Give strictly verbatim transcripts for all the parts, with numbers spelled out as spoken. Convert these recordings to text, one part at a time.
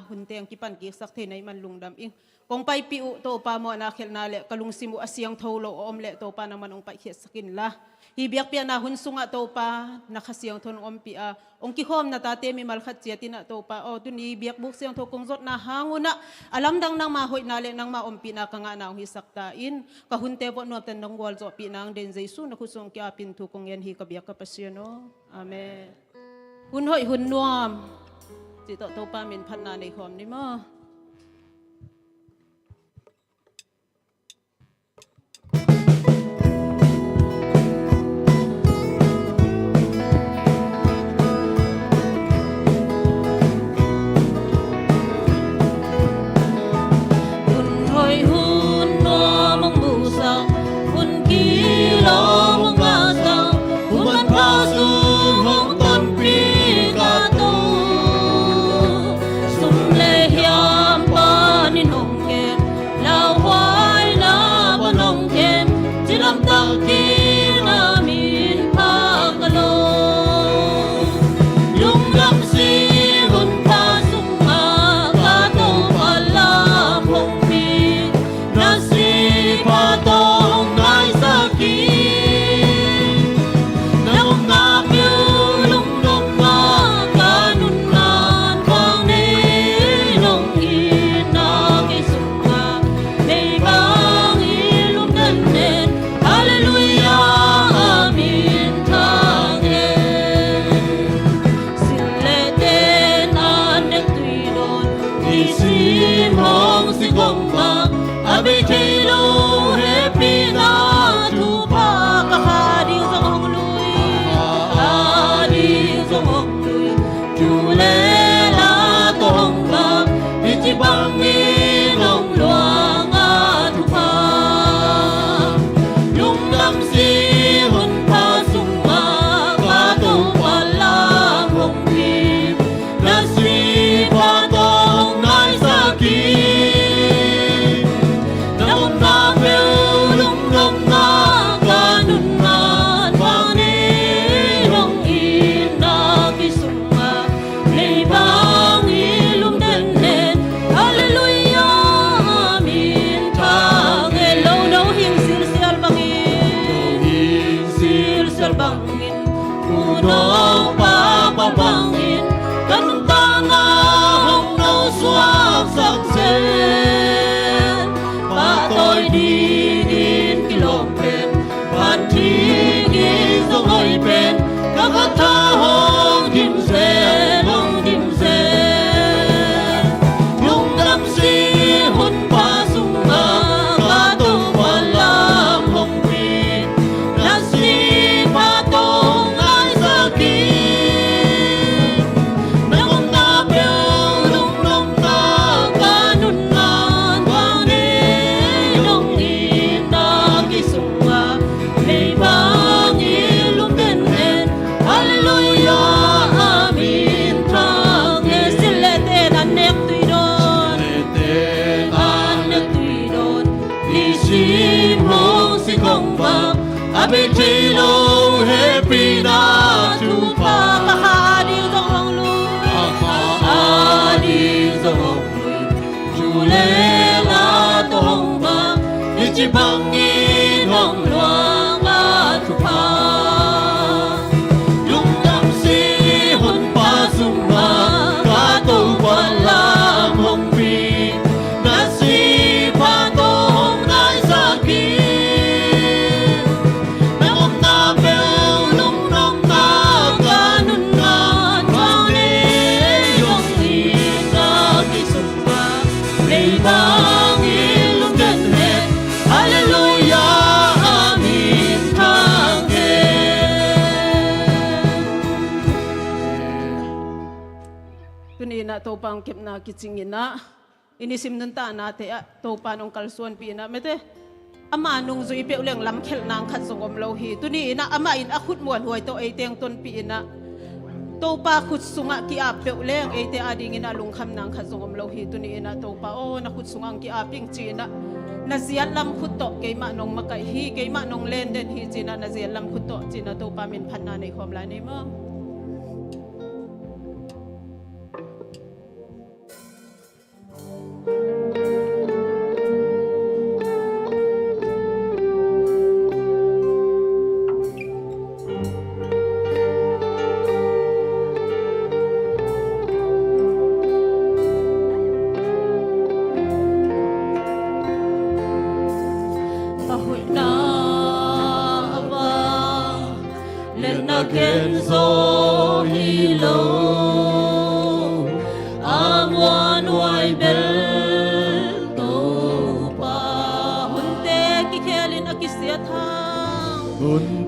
hun teng kipan kiksak thei na hih man lungdam ing. Kong paipih uh Topa, mawhna khelhna le ka lungsim uh a siangtho lo a om leh Topa nangman hong paikhiatsak inla, hih biakpiakna hun sungah Topa na Kha Siangtho hong ompih a, hong kikhawmna tate mimal khat ciat inah Topa aw, tuni biakbuk siangtho kong zotna hang unah a lamdang nangma hoihna le nangma ompihna ka ngahna hong hisak ta in, ka hunte vawh nuamten nong gualzawhpih nang den Jesu na khut sung kiapin thu kong ngen hi ka biak ka Pasian aw. Amen. Hun hoih hun nuam cih tawh Topa min phatna nei khawm ni maw? Hun hoih hun nuam hong musak, hun kilawm hong ngahsak, hun manpha sung hong tonpih ka Topa. Sum le hiam panin hong kem, lauhuaina pan hong kem, ci lamtak ding a min pha ka lo. Lungdam si hun pha sungah ka Topa lam hong pi, na sipha tawh hong naisak hi. Na omna peuh lungnopna ka nunnan bang nei, nong itna kei sungah nei bang i lum den den. Halleluiah, a min thang e. Sil le ten an nek tui dawn, nisim hong si kong bang, a bei thei lo hehpihna thupha. Ka kha ding zong hong lui, a ding zong hong lui, tu le la tawh hong bang, hih ci bangin hong luang a thupha. Lungdam si hun pha sungah ka Topa lam hong pi, na sipha tawh hong naisak hi. Na omna peuh lungnopna ka nunnan bang nei, nong itna kei sungah nei bang i lum den den. Halleluiah, a min thang e. Lo no hing silsial bangin, lo hing silsial bangin, u no papa bangin, ka nuntakna hong no suaksak zen. Pahtawi dingin kilawm pen, phat dingin zong hoih pen, ka kha tha hong dim zen, hong dim zen. Lungdam si hun pha sungah ka Topa lam hong pi, na sipha tawh hong naisak hi. Na omna peuh lungnopna ka nunnan bang nei, nong itna kei sungah nei bang i lum den den. Halleluiah, a min thang e. Sil le ten an nek tui dawn, sil le ten an nek tui dawn, nisim hong si kong bang, a bei thei lo hehpihna thupha. Ka kha ding zong hong lui, ka kha ding zong hong lui, tu le la tawh hong bang, hih ci bangin hong luang a thupha. Lungdam si hun pha sungah ka Topa lam hong pi, na sipha tawh hong naisak hi. Na omna peuh lungnopna ka nunnan bang nei, nong itna kei sungah nei bang i lum den den. Halleluiah, a min thang e. Tuni inah Topa hong kepna kicing inah, i nisim nuntaknate ah Topa in hong kalsuanpih inah, mete, ama nungzui peuh leng lamkhelh nang khat zong om lo hi. Tuni inah amah in a khut muanhuai tawh ei teng tonpih inah, Topa khut sungah ki-ap peuh leng eite adingin a lungkham nang khat zong om lo hi. Tuni inah Topa aw, na khut sungah hong ki-ap ing ci inah, na ziat lam khut tawh keimah nong makaih hi, keimah nong len den hi ci inah, na ziat lam khut tawh ci inah Topa min phatna nei khawm lai ni maw?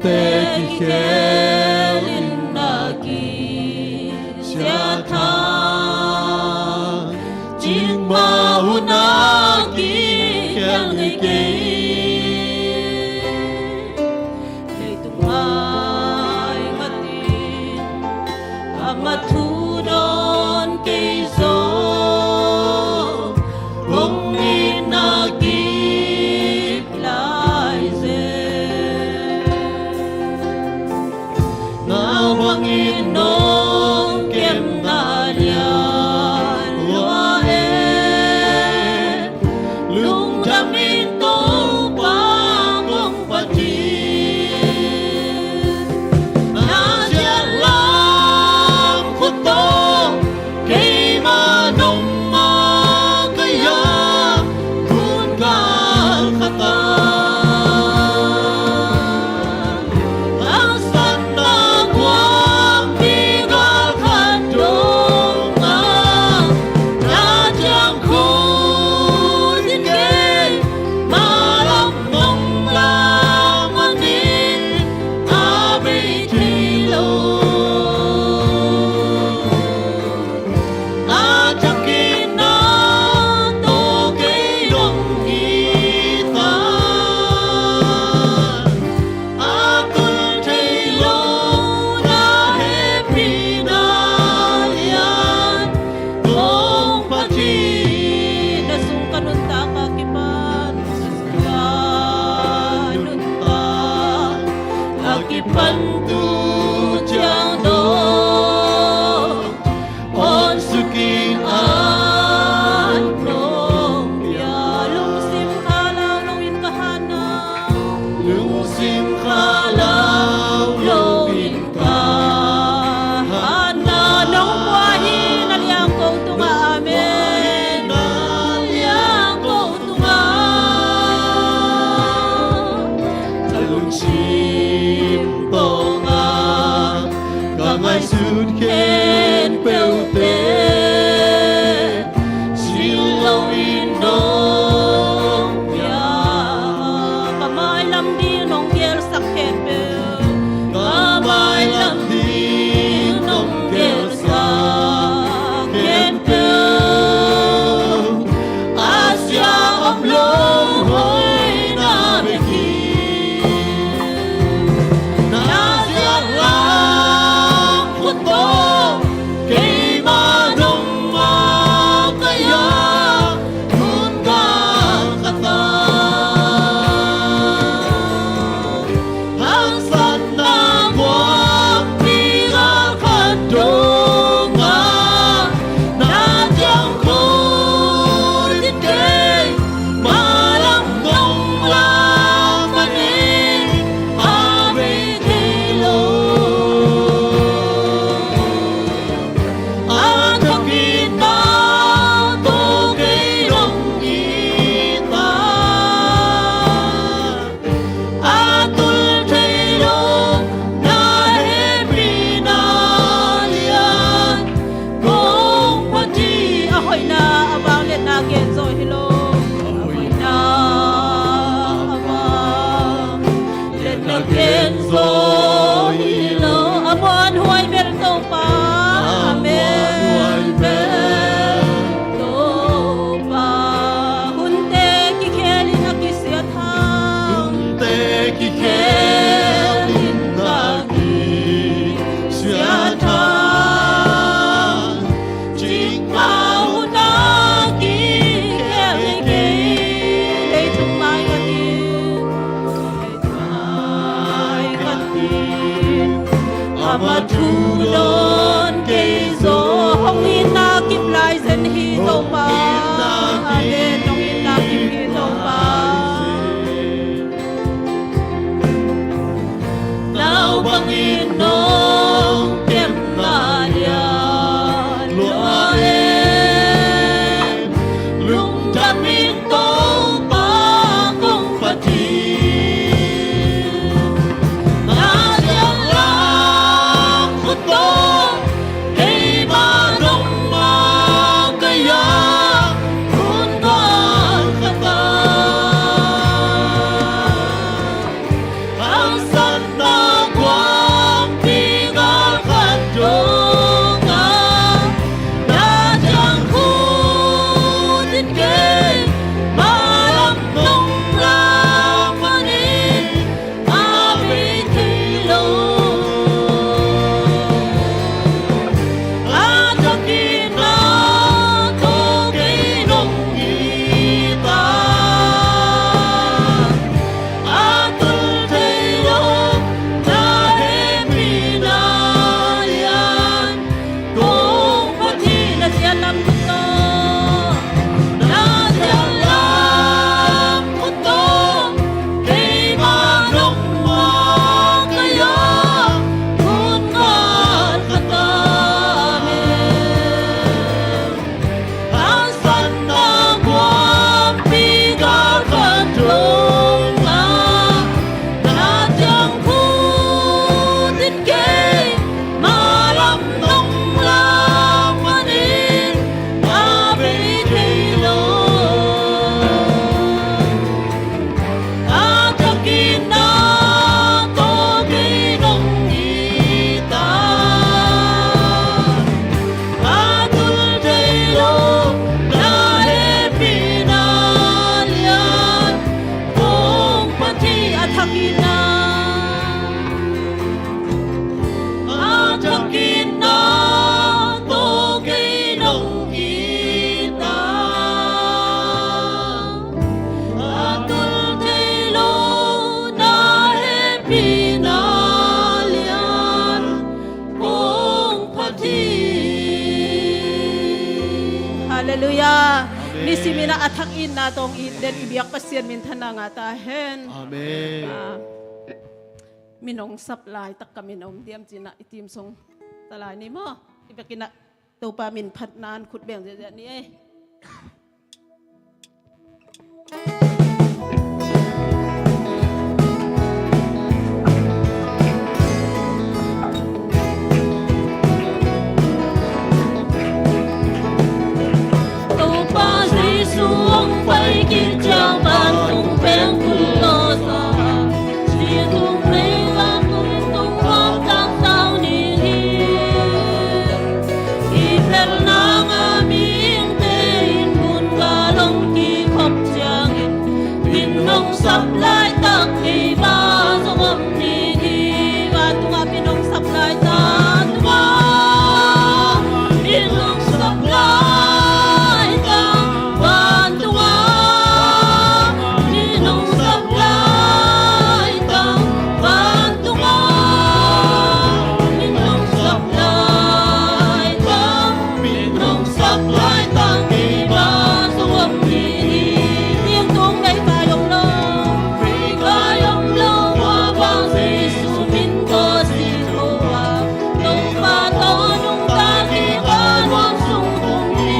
Te kikhel in na kisiat hang, cikmah hun a kikhel ngei kei. Leitung mai ngatin amah thu dawn kei zaw, hong itna kip lai zen. Nau bangin nong kemna lian lua e, lungdamin Topa kong phat hi. Na siatlam khut tawh keimah nong makaih a, hun gal khat a haksatna kuampi gal khat dong a, na ciang khut in kei mah lam nong lam a ni, a bei thei lo. A thak itna tawh kei nong it a, a tul thei lo na hehpihna lian kong phat hi. Na sung ka nuntak a kipan, ka nuntak a kipan tu ciang dong, hong suk in, an nong pia. Lungsim khalau loin ka hatna, lungsim khalau loin ka hatna nong pua hi, na liang ko tungah. Amen. Na liang ko tungah, ka lungsim tawngah ka ngaihsut khempeuhte sin loin nong pia. Ka mailam ding nong gelsak khempeuh, ka mailam ding nong gelsak khempeuh, a sia om lo hoihna bek hi. Na siatlam khut tawh keimah nong makaih a, hun gal khat a haksatna kuampi gal khat dong a, na ciang khut in kei mah lam nong lam a ni, a bei thei lo. A thak itna tawh kei nong it a, a tul thei lo na hehpihna lian kong phat hi. A hoihna a vangliatna gen zaw hi lo. A hoihna a vangliatna gen zaw hi lo. A muanhuai bel Topa. Amen. Topa. Hunte kikhel in a kisiat hang, hunte kikhel in a kisiat hang, cikmah hun a kikhel ngei kei. Leitung mai ngatin, mai ngatin amah thu dawn kei zaw, hong itna kip lai zen hi Topa. Amen. Hong itna kip hi Topa. Nau bangin nong kemna lian lua e, lungdamin Topa kong phat hi. Na siatlam khut tawh keimah nong makaih a, Halleluiah. Amen. Nisimin ah a thak itna tawh hong it den i biak Pasian minthanna ngah ta hen. Amen. Ah, min hong sap laitak ka min om diam ci-in ah i team song ta lai ni maw. I biakinn ah Topa min phatna in khut beng ziahziah ni ei. Topa Jesu hong pai khit ciang vantung peng kul lo sa. Situng mei vantung tung hong tang sau ni hi. I phelna ngah mihingte in mun galong kikhop ciangin min hong sap laitak kei mah zong om ni hi. Vantungah min hong sap laitak, tungah min hong sap laitak, vantungah min hong sap laitak, vantungah min hong sap laitak, min hong sap laitak kei mah zong om ni hi. Tingtung nei vai om lo, nei vai om lo, hua bang Jesu min tawh si lo a, Topa tawh nungta kik a nuam sung tung hi.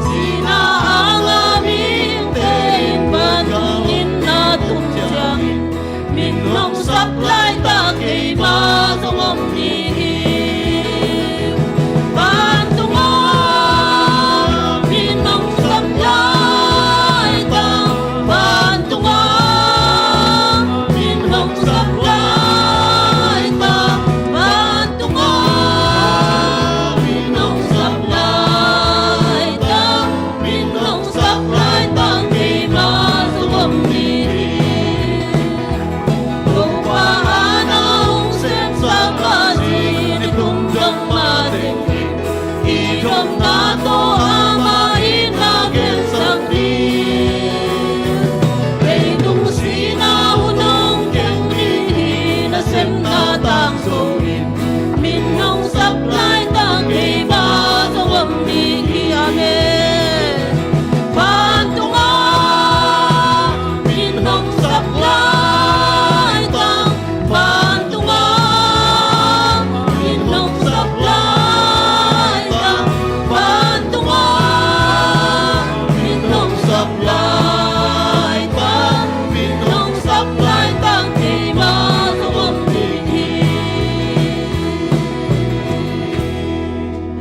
Sihna a ngah mihingte in vantung itna tung ciangin min hong sap laitak kei mah zong om ni hi. Vantungah min hong sap laitak, vantungah min hong sap laitak, vantungah min hong sap laitak, min hong sap laitak kei mah zong om ni hi. Topa a na hong semsak a, zi ni tum dong mah teng hi. I dong na tawh amah in na gensak ni. Leitung sihna hun hong keng ni hi. Na semna tang zo in min hong sap laitak kei mah zong om ni hi. Amen. Vantungah min hong sap laitak, vantungah min hong sap laitak, vantungah min hong sap laitak, min hong sap laitak kei mah zong om ni hi.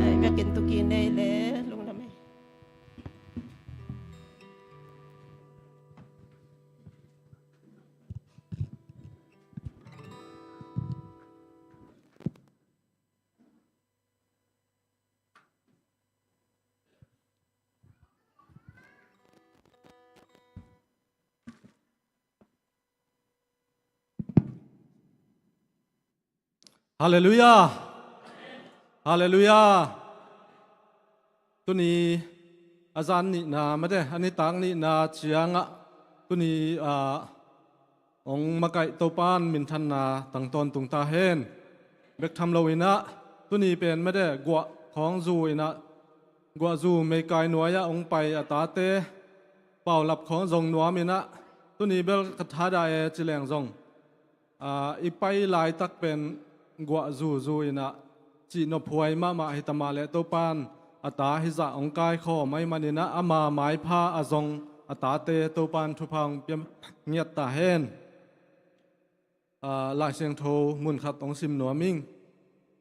Ai, biakinn tu ki nei le lungdam ei. Halleluiah. Halleluiah. Tuni a zan nihna mate, a nitak nihna ciangah tuni, ah, hong makaih Topan minthanna tang tawntung ta hen. Bek tham lo inah tuni pen mate guah khawng zu inah, guah zu meikai nuai-ah hong pai a tate paulap khawng zong nuam inah tuni bel ka thadah e ci leng zong, aa, i pai laitak pen guah zuzu inah cihnophuai mahmah hi ta mah leh Topan a ta hizah hong kaikhawm ahih maninah ama maipha a zong a tate Topan thupha hong pia ngiat ta hen. Aa, Lai Siangtho mun khat hong sim nuam ing.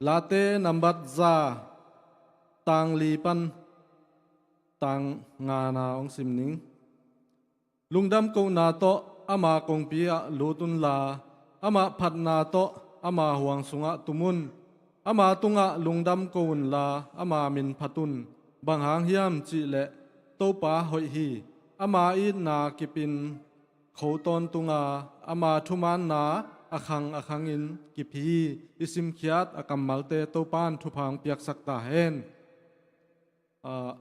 Late nambat za, tang li pan tang ngana hong sim ning. Lungdam kohna tawh ama kongpi ah lut unla, amah phatna tawh ama huang sungah tum un. Ama tungah lungdam ko unla, ama min phat un. Bang hang hiam cih leh Topa hoih hi. Ama itna kipin kho tawntung a, ama thumaanna a khang a khangin kip hi. I simkhiat a kammalte Topan thupha hong piaksak ta hen. Ah,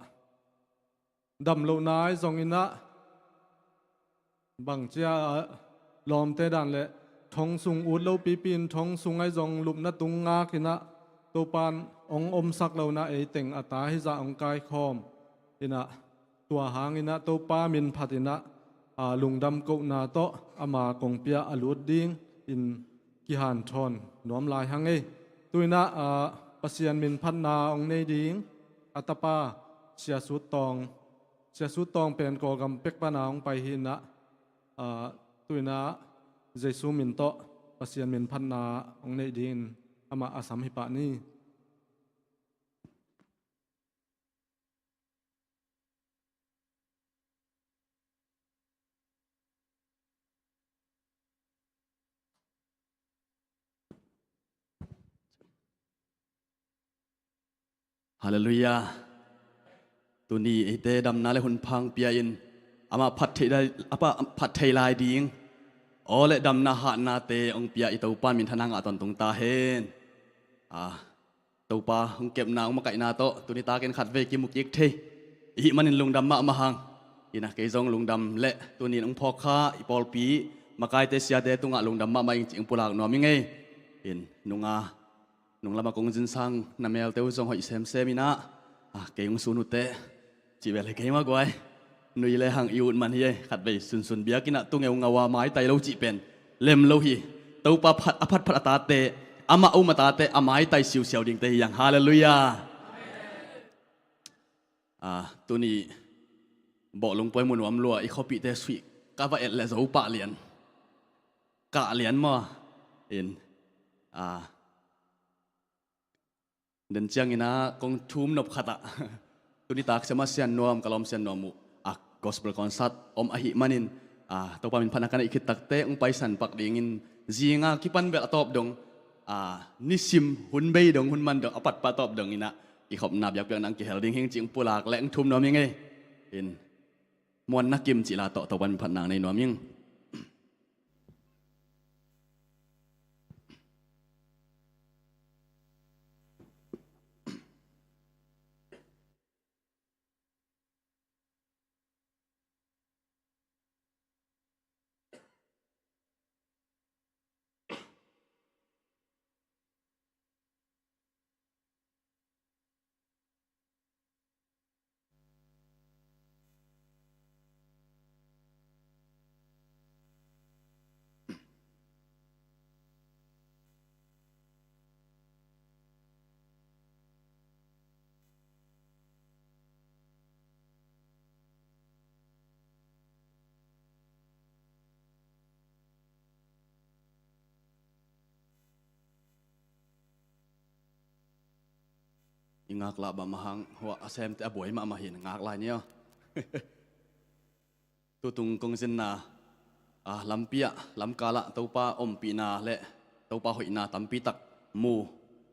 dam lohna ahi zong inah, bang cia, ah, lawmte dan le thong sung ut lo pipi in thong sung ahi zong lupna tung ngak inah, Topan hong omsak lo inah eiteng a ta hizah hong kaikhawm inah, tua hang inah Topa min phat inah, a, lungdam kohna tawh ama kongpi ah a lut dingin kihanthawn nuam lai hang ei. Tu inah, a, Pasian min phatna hong nei ding a tapa Sia Sut Tawng, Sia Sut Tawng pen Kawlgam pek pana hong pai hi inah, a, tu inah Jesu min tawh Pasian min phatna hong neih dingin amah a sam hi pah ni. Halleluiah. Tuni eite damna le hun pha pia-in amah phat thei lai, amah phat thei lai ding aw le damna hatnate hong pia i Topa minthanna ngah tawntung ta hen. A, Topa hong kepna, hong makaihna tawh tuni takin khatvei kimu kik thei i hih manin lungdam mahmah hang. Inah kei zong lungdam le tuni in hong phawkkha i pawlpi makaite siate tungah lungdam mahmah ing cih hong pulak nuam ing ei. In nunga nunglamah kong zingsang na melte uh zong hoih semsem inah, a, kei hong sun uh teh cih bel hi kei mah guai. Nui le hang i ut man hi ei, khatvei sunsun biakinn ah tu ngeungau a maitai lo cih pen lem lo hi. Topa phat, a phatphat a tate, amah um a tate a maitai siusiau dingte hi hang. Halleluiah. A, tuni bawhlung puai mu nuam lua, i khuapihte suih ka va et le zo pah lian, kah lian maw. In, a, den ciang inah kong thum nop khat ah tuni tak siamah Sian Nuam, ka lawm Sian Nuam uh, a, gospel concert om ahih manin, a, Topa min phatna ka neih khit takteh hong paisan pak dingin zinga kipan bel a tawp dong, a, nisim hun bei dong, hun man dong a patpah tawp dong inah i khopna biakpiakna hong kihel ding hi ing cih hong pulak le hong thum nuam ing ei. In muanna kim cih la tawh Topa min phatna hong nei nuam ing. I ngaklah bang mahang, hua a semte a buai mahmah hin ngak lai ni aw. Tutung kong zinna, a, lampi ah, lamkal ah Topa ompihna le Topa hoihna tampi tak mu,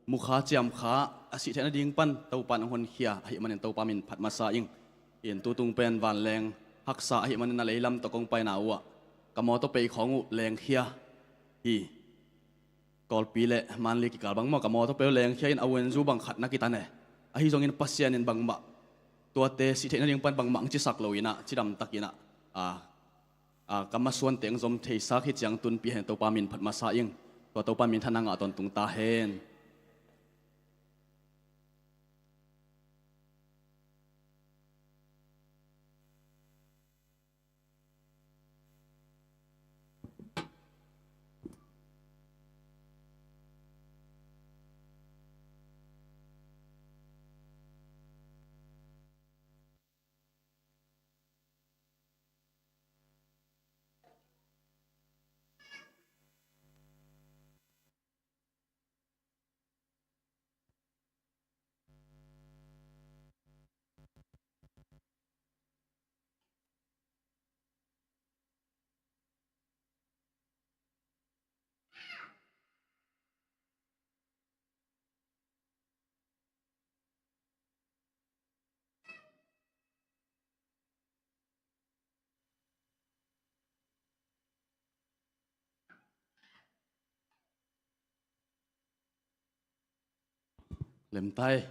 mukha ciamkha, a sih theih nading pan Topa in hong honkhia ahih manin Topa min phat masa ing. In tutung pen vanleng haksa ahih manin a leilam tawh kong paina uh ah ka mawtaw pei khawng uh lengkhia hi. Kawlpi le Manli kikal bang maw, ka mawtaw pei uh lengkhia in a uenzu bang khat na kitan e. Ahi zongin Pasian in bangmah, tuate sih theih nading pan bangmah hong cisak lo inah, cidamtak inah, a, a, ka masuante hong zom theisak hi ciang tunpi hen Topa min phat masa ing. Tua Topa minthanna ngah tawntung ta hen. Lemtai.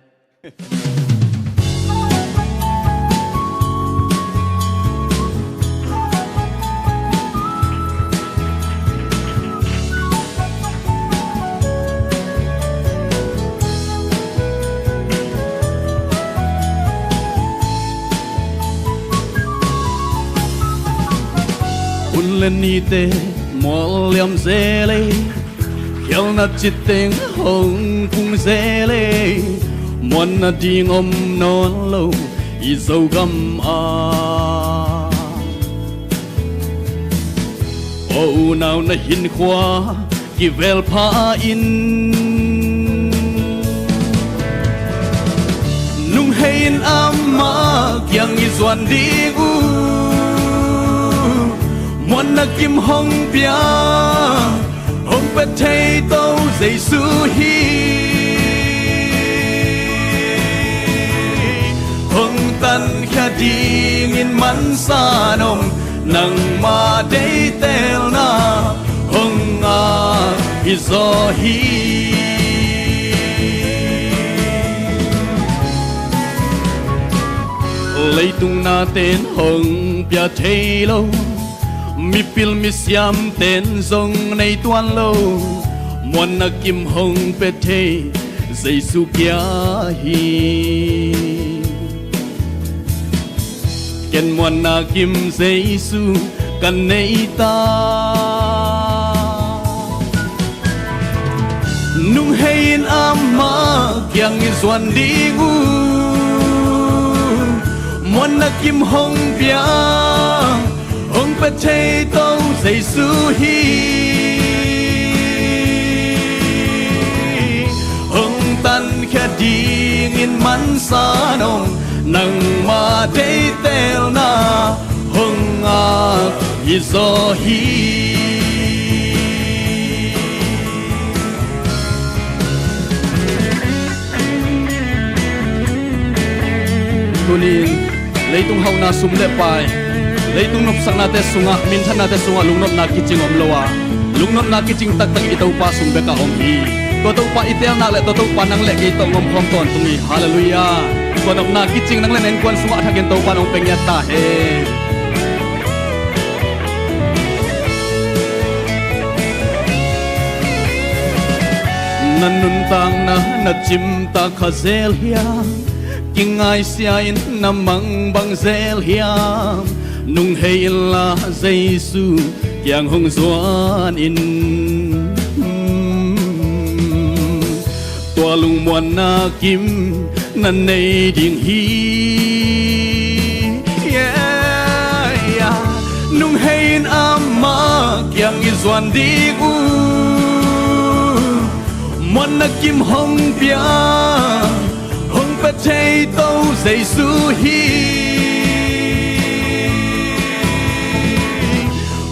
Le nite mual liam zel e, khialhna citeng hong pung zel e, muanna ding om nawn lo i Zogam ah. Aw unau na hinkhua kivel pha in, nung hei in amah kiang i zuan ding uh, muanna kim hong pia, hong pia thei to Jesu hi. Hong tankhia dingin mansan om, nangma deihtelna hong ngak hi zaw hi. Leitung nate'n hong pia thei lo, mipil misiamte'n zong nei tuan lo, muanna kim hong pia thei Jesu kia hi. Ken muanna kim Jesu ka nei ta. Nung hei in amah kiang i zuan ding uh, muanna kim hong pia, hong pia thei to Jesu hi. Hong tankhia dingin mansan om, nangma deihtelna hong ngak hi zaw hi. Tuni-in leitung hauhna sum le pai, leitung nopsaknate sungah, minthannate sungah lungnopna kicing om lo a, lungnopna kicing taktak i Topa sung bekah om hi. Tua Topa i teel nak le tua Topa nang le kei tawh om khawm tawntung hi. Halleluiah. Tua nopna kicing nang le na innkuan sungah a thakin Topa nong pia ngiat ta hen. Na nuntakna na cimtak kha zel hiam? Kingaisia in na mangbang zel hiam? Nung hei inla Jesu kiang hong zuan in. Tua lungmuanna kim na nei ding hi. Yeah, yeah. Nung hei in amah kiang i zuan ding uh, muanna kim hong pia, hong pia thei to Jesu hi.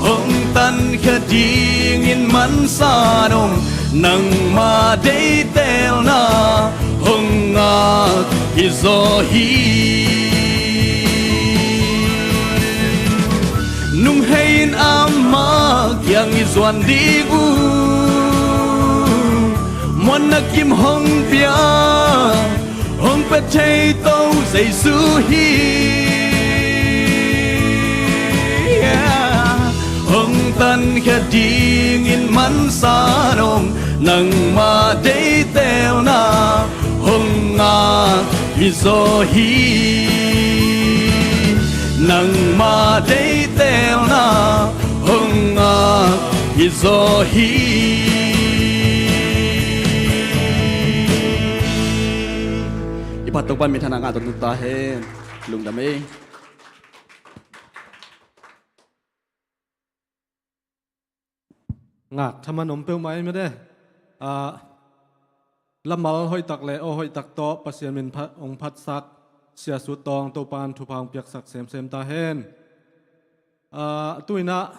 Hong tankhia dingin mansan om, nangma deihtelna hong ngak hi zaw hi. Nung hei in amah kiang i zuan ding uh, muanna kim hong pia, hong pia thei to Jesu hi. Yeah. Hong tankhia dingin mansan om, nangma deihtelna hong ngak hi zaw hi. Nangma deihtelna hong ngak hi zaw hi. I phat Topa minthanna ngah tawh lut ta hen. Lungdam ei. Ngak thaman om peuhmah ei mede. Ah, lamal hoihtak le aw hoihtak tawh Pasian min pha-, hong phatsak Sia Sut Tawng Topa'n thupha hong piaksak semsem ta hen. Ah, tu-in ah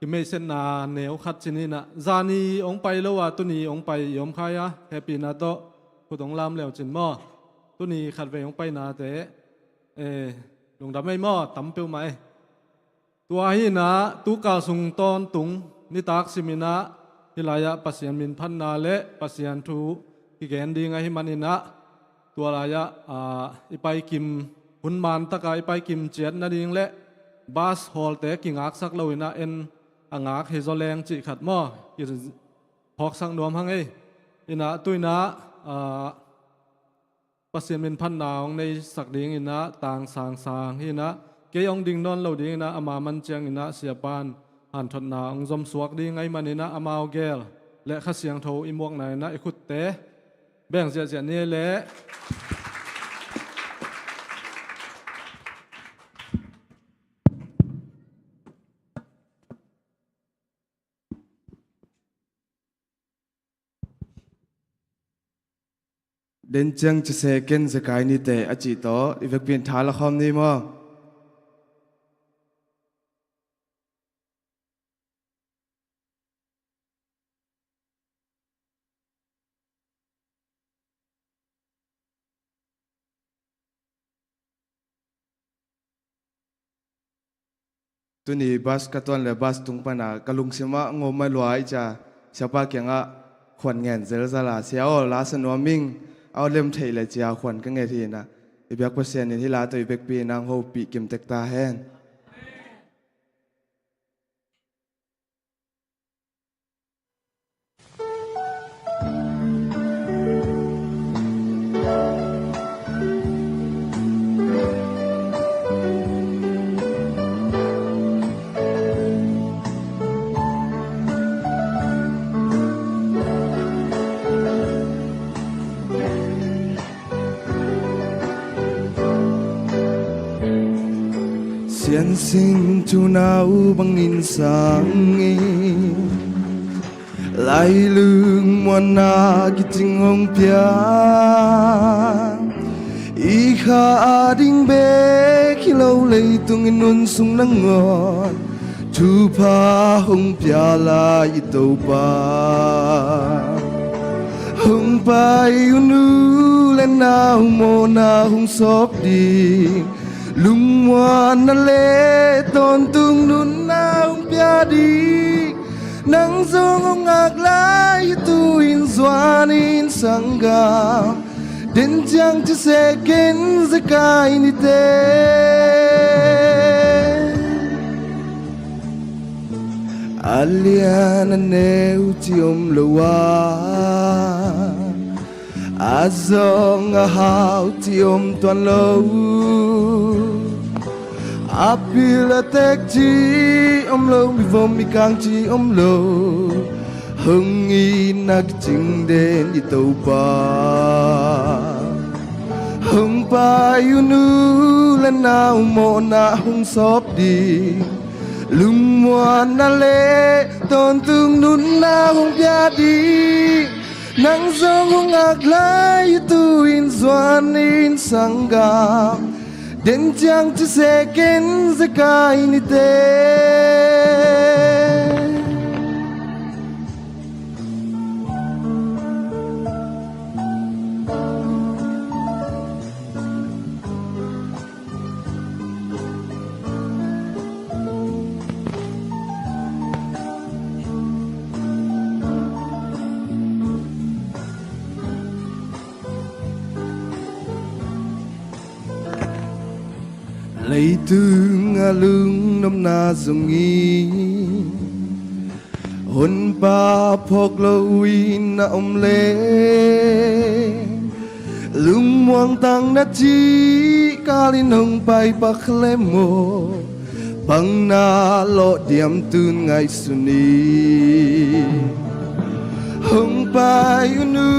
kimeihsetna neu khat ci-in ah, zani hong pai lo a tuni hong pai i om khai a, hehpihna tawh khut hong lam leu cin maw. Tuni khatvei hong painate, eh, lungdam ei maw, tam peuhmah ei. Tua hi-in ah, tukal sung tawntung nitak sim-in ah, hih lai-ah Pasian min phatna le Pasian thu kigen ding ahih manin ah, tua lai-ah, ah, i paikim, hun man takah i paikim ciat nading le bus hawlte kingaksak lo-in ah, en a ngak hi zaw leng cih khat maw, kiphawksak nuam hang ei. In ah, tu-in ah, ah, Pasian min phatna hong neisak dingin ah, tang sangsang hi-in ah, kei hong ding nawn lo dingin ah, ama man ciangin ah, Siapa'n hanthotna hong zomsuak ding ahih manin ah amau gel le Kha Siangtho i muakna in ah i khutte beng ziahziah ni leh. Den ciang ci se ken zekai nite a cih tawh i vekpi in tha la khawm ni maw? Tuni bas ka tuan le bas tung pana ka lungsimah ngawm mai lua i cia, siapa kiangah khuan ngen zelzala, sia aw la sa nuam ing, aw lem theih le cia khuan ka nget hi inah, i biak Pasian in hih la tawh i bekpi nang hopih kimtek ta hen. Siansin tunau bangin sang i lailung muanna kicing hong pia. I kha a ding bek hi lo leitung i nun sung nangawn thupha hong pia lai i Topa. Hong pai un u le nau mawhna hong sawp ding, lungmuanna le tawntung nunna hong pia ding. Nang zong hong ngak lai hi tu-in zuanin sanggam, den ciang ci se ken zekai nite. A lian a neu ci om lo a, a zong a hau ci om tuan lo. A pil a tek ci om lo, mi vom mi kang ci om lo. Hong itna kicing den i Topa. Hong pai un u le nau mawhna hong sawp ding, lungmuanna le tawntung nunna hong pia ding. Nang zong hong ngak lai hi tu-in zuanin sanggam, den ciang ci se ken zekai nite. Leitung a lungnopna zong i Honpa phawk lo in a om le, lungmuang tang na cih kalin hong pai pak le maw, pangna lawh diam tun ngaihsun i. Hong pai un u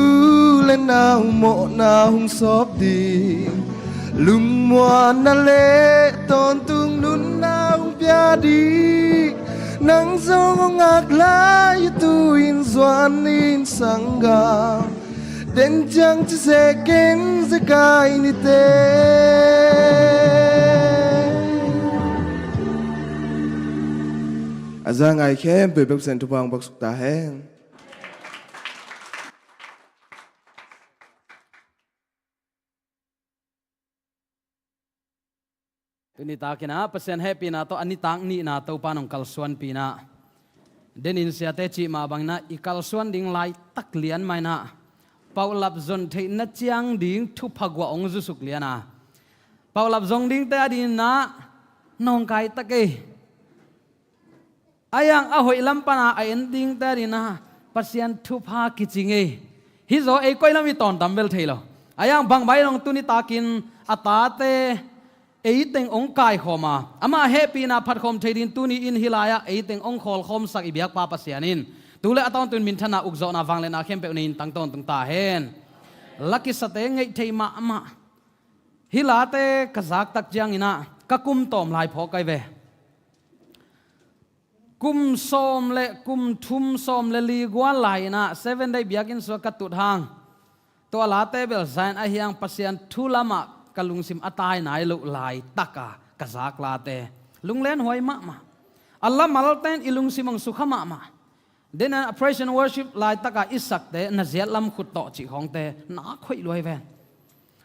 le nau mawhna hong sawp ding, lungmuanna le tawntung nunna hong pia ding. Nang zong hong ngak lai hi tu-in zuanin sanggam, den ciang ci se ken zekai nite. A za ngai khempeuh bek Pasian thupha hong baksuk ta hen. Tuni takin ah Pasian hehpihna tawh a nitak nihna Topa nong kalsuanpihna, denin siate cih mah bangin ah i kalsuan ding laitak lian mah in ah paulap zon theihna ciang ding thupha guah hong zusuk lian a, paulap zong dingte adingin ah nawngkaitak ei. A iang a hoih lam pana a en dingte adingin ah Pasian thupha kicing ei. Hih zaw ei koi lam i tawntam bel thei lo. A iang bangmah in hong tuni takin a tate eiteng hong kaikhawm a, ama hehpihna phatkhawm thei ding tuni in hih lai-ah eiteng hong khawlkhawmsak i biakpa Pasian in tu le a tawntung minthanna, ukzawhna, vangliatna khempeuh nei-in tang tawntung ta hen. La kisate ngeih thei mahmah. Hih late ka zak tak ciangin ah ka kum tawm lai phawk kai ve. Kum sawm le kum thum, sawm le li gual lai-in ah Seven Day biakinn sungah ka tut hang, tua late bel zan ahi hang, Pasian thu lamah ka lungsim a tai nai loh laitak a ka zak late, lunglen huai mahmah. A lamalte in i lungsim hong sukha mahmah. Then a praise and worship laitak a i sakte na ziat lam khut tawh cih khawngte nak hoih lua hi ven.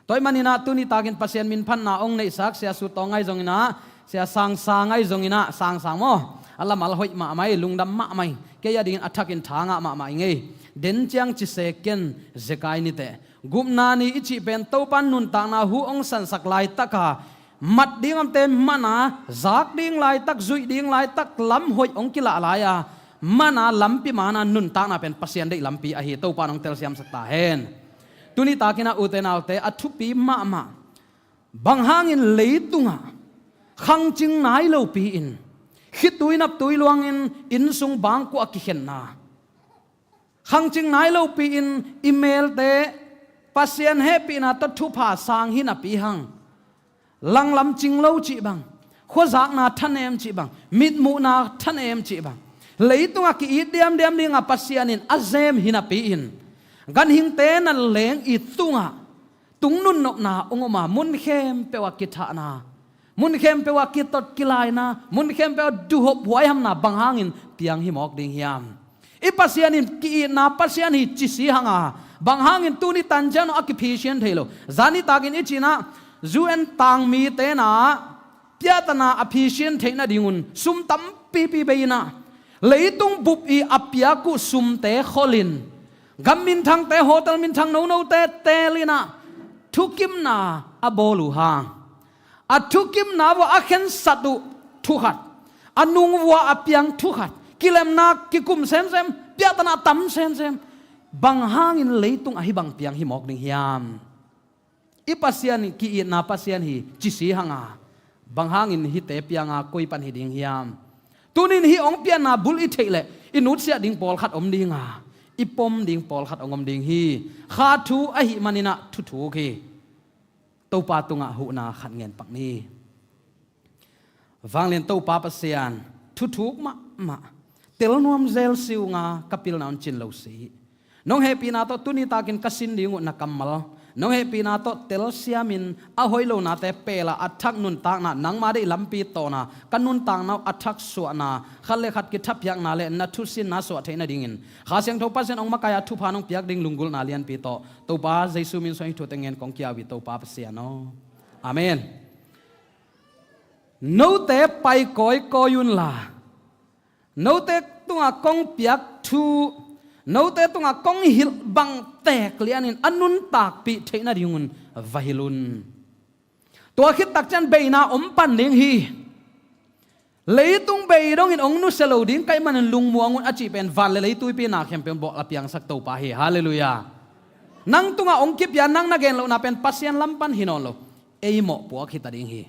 Tua ahih manin ah tuni takin Pasian minphatna hong neihsak Sia Sut Tawng ahi zongin ah, Sia Sang Sang ahi zongin ah, Sang Sang maw, a lamal hoih mahmah hi, lungdam mahmah hi. Kei a dingin a thakin tha ngah mahmah ing ei. Den ciang ci se ken, zekai ni teh. Gupna ni i cih pen Topa nuntakna hu hong sansak laitak a, mat ding omte man a, zak ding laitak, zuih ding laitak lam hoih hong kilah lai a, man a lampi man a nuntakna pen Pasian deih lampi ahi. Topa in hong telsiamsak ta hen. Tuni takin ah ute naute, a thupi mahmah, bang hangin leitungah khangcing nai lopi-in, khitui naptui luangin innsung bangkua kikhenna, khangcing nai lopi-in i melte Pasian hehpihna tawh thupha sang hi napi hang, langlam cing lo cih bang, khuazakna thanem cih bang, mitmuhna thanem cih bang, leitungah ki-it diamdiam dingah Pasian in a zem hi napi-in, ganhingte nanleng i tungah tungnun nopna hong om a, mun khempeuh ah kithahna, mun khempeuh ah kitot kilaina, mun khempeuh ah duhop huaihamna bang hangin piang hi mawk ding hiam? I Pasian in ki-itna Pasian hi ci si hang a, bang hangin tuni tan ciang a kiphisian thei lo? Zani takin i cih in ah U N tangmite in ah piahtana a phisian theih nadingun sum tampipi bei in ah, leitung bup i a piak uh sumte kholin, gam minthangte, hotel minthang nonote teel in ah thukimna a bawl uh hang, a thukimna uah a khensat uh thu khat, a nung uah a piang thu khat, kilemna kikum semsem, piahtana tam semsem, bang hangin leitung ahi bang piang hi mawk ding hiam? I Pasian ki-itna Pasian hi ci si hang a, bang hangin hihte piang a koi pan hi ding hiam? Tunin hih hong pianna bul i theih leh i nutsiat ding pawlkhat om ding a, i pom ding pawlkhat hong om ding hi. Kha thu ahih manin ah thuthuk hi. Topa tungah huhna khat ngen pak ni. Vanglian Topa Pasian, thuthuk mahmah, tel nuam zel si ung a, ka pilna hong cin lo si. Nong hehpihna tawh tuni takin ka sin ding uh na kammal, nong hehpihna tawh telsiamin a hoih lonate peel a, a thak nuntakna, nangma deih lampi tawna ka nuntakna uh a thak suahna, khat le khat kithapiakna le na thusinna suah theih nadingin Kha Siangtho Pasian hong makaih a thupha nong piak ding lunggulhna lianpi tawh Topa Jesu min suang hih thute ngen kong kiau hi, Topa Pasian aw. Amen. Note pai kawikawi unla, note tungah kong piak thu, note tungah kong hilh bang teek lianin a nuntakpih theih nadingun va hilh un. Tua khit tak ciang beina om pan ding hi. Leitung bei dongin hong nusia lo ding ka hih manin lungmuang un a cih pen van le lei tuipi na khempeuh bawh a piangsak Topa hi. Halleluiah. Nang tungah hong kipia, nang na gen lohna pen Pasian lam pan hi nawn lo, ei mawhpuak hi ta ding hi.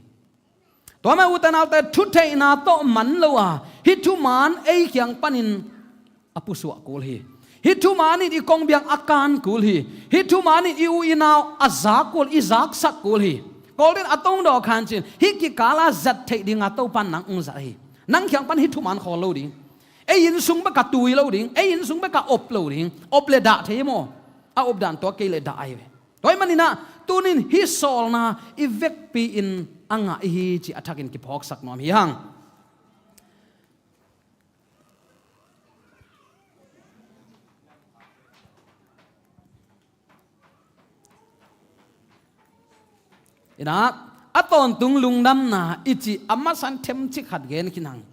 Tua mah ute naute, thutheihna tawh man lo a, hih thuman ei kiang panin a pusuah kul hi. Hih thuman in i kongbiang a kan kul hi. Hih thuman in i u i nau a zak kul, i zaksak kul hi. Kawlte'n a tongdawk khan cin, hih kikal a zat theih dinga Topa'n nang hong zat hi. Nang kiang pan hih thuman khawl lo ding, ei innsung bek a tui lo ding, ei innsung bek a op lo ding. Op le dah thei maw? A op dan tua kei le dah ahi ve. Tua ahih manin ah tunin hih sawlna i vekpi-in a ngah i hi cih a thakin kiphawksak nuam hi hang. Inah, a tawntung lungdamna i cih a masa-in themcik khat gen khin hang.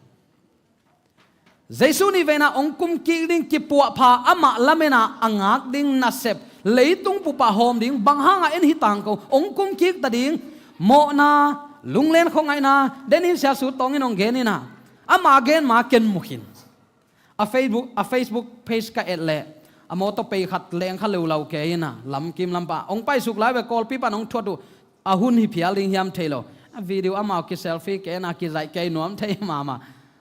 Jesu nih veina hong kumkik ding kipuahpha, amah lamena a ngak ding nasep, leitung bup ah hawm ding, bang hangah en hi tangko, hong kumkik ta ding, mawhna, lunglen khuangaihna, den in Sia Sut Tawng in hong gen inah, ama gen ma ken mu khin. A Facebook, a Facebook page ka et leh, a mawtaw pei khat leng kha leulau kei inah, lamkim lampa hong paisuk lai ve, Kawlpi pan hong thuat uh, a hun hi phial ding hiam thei lo. A video amau kiselfie kei na kizaih kei nuam thei mahmah.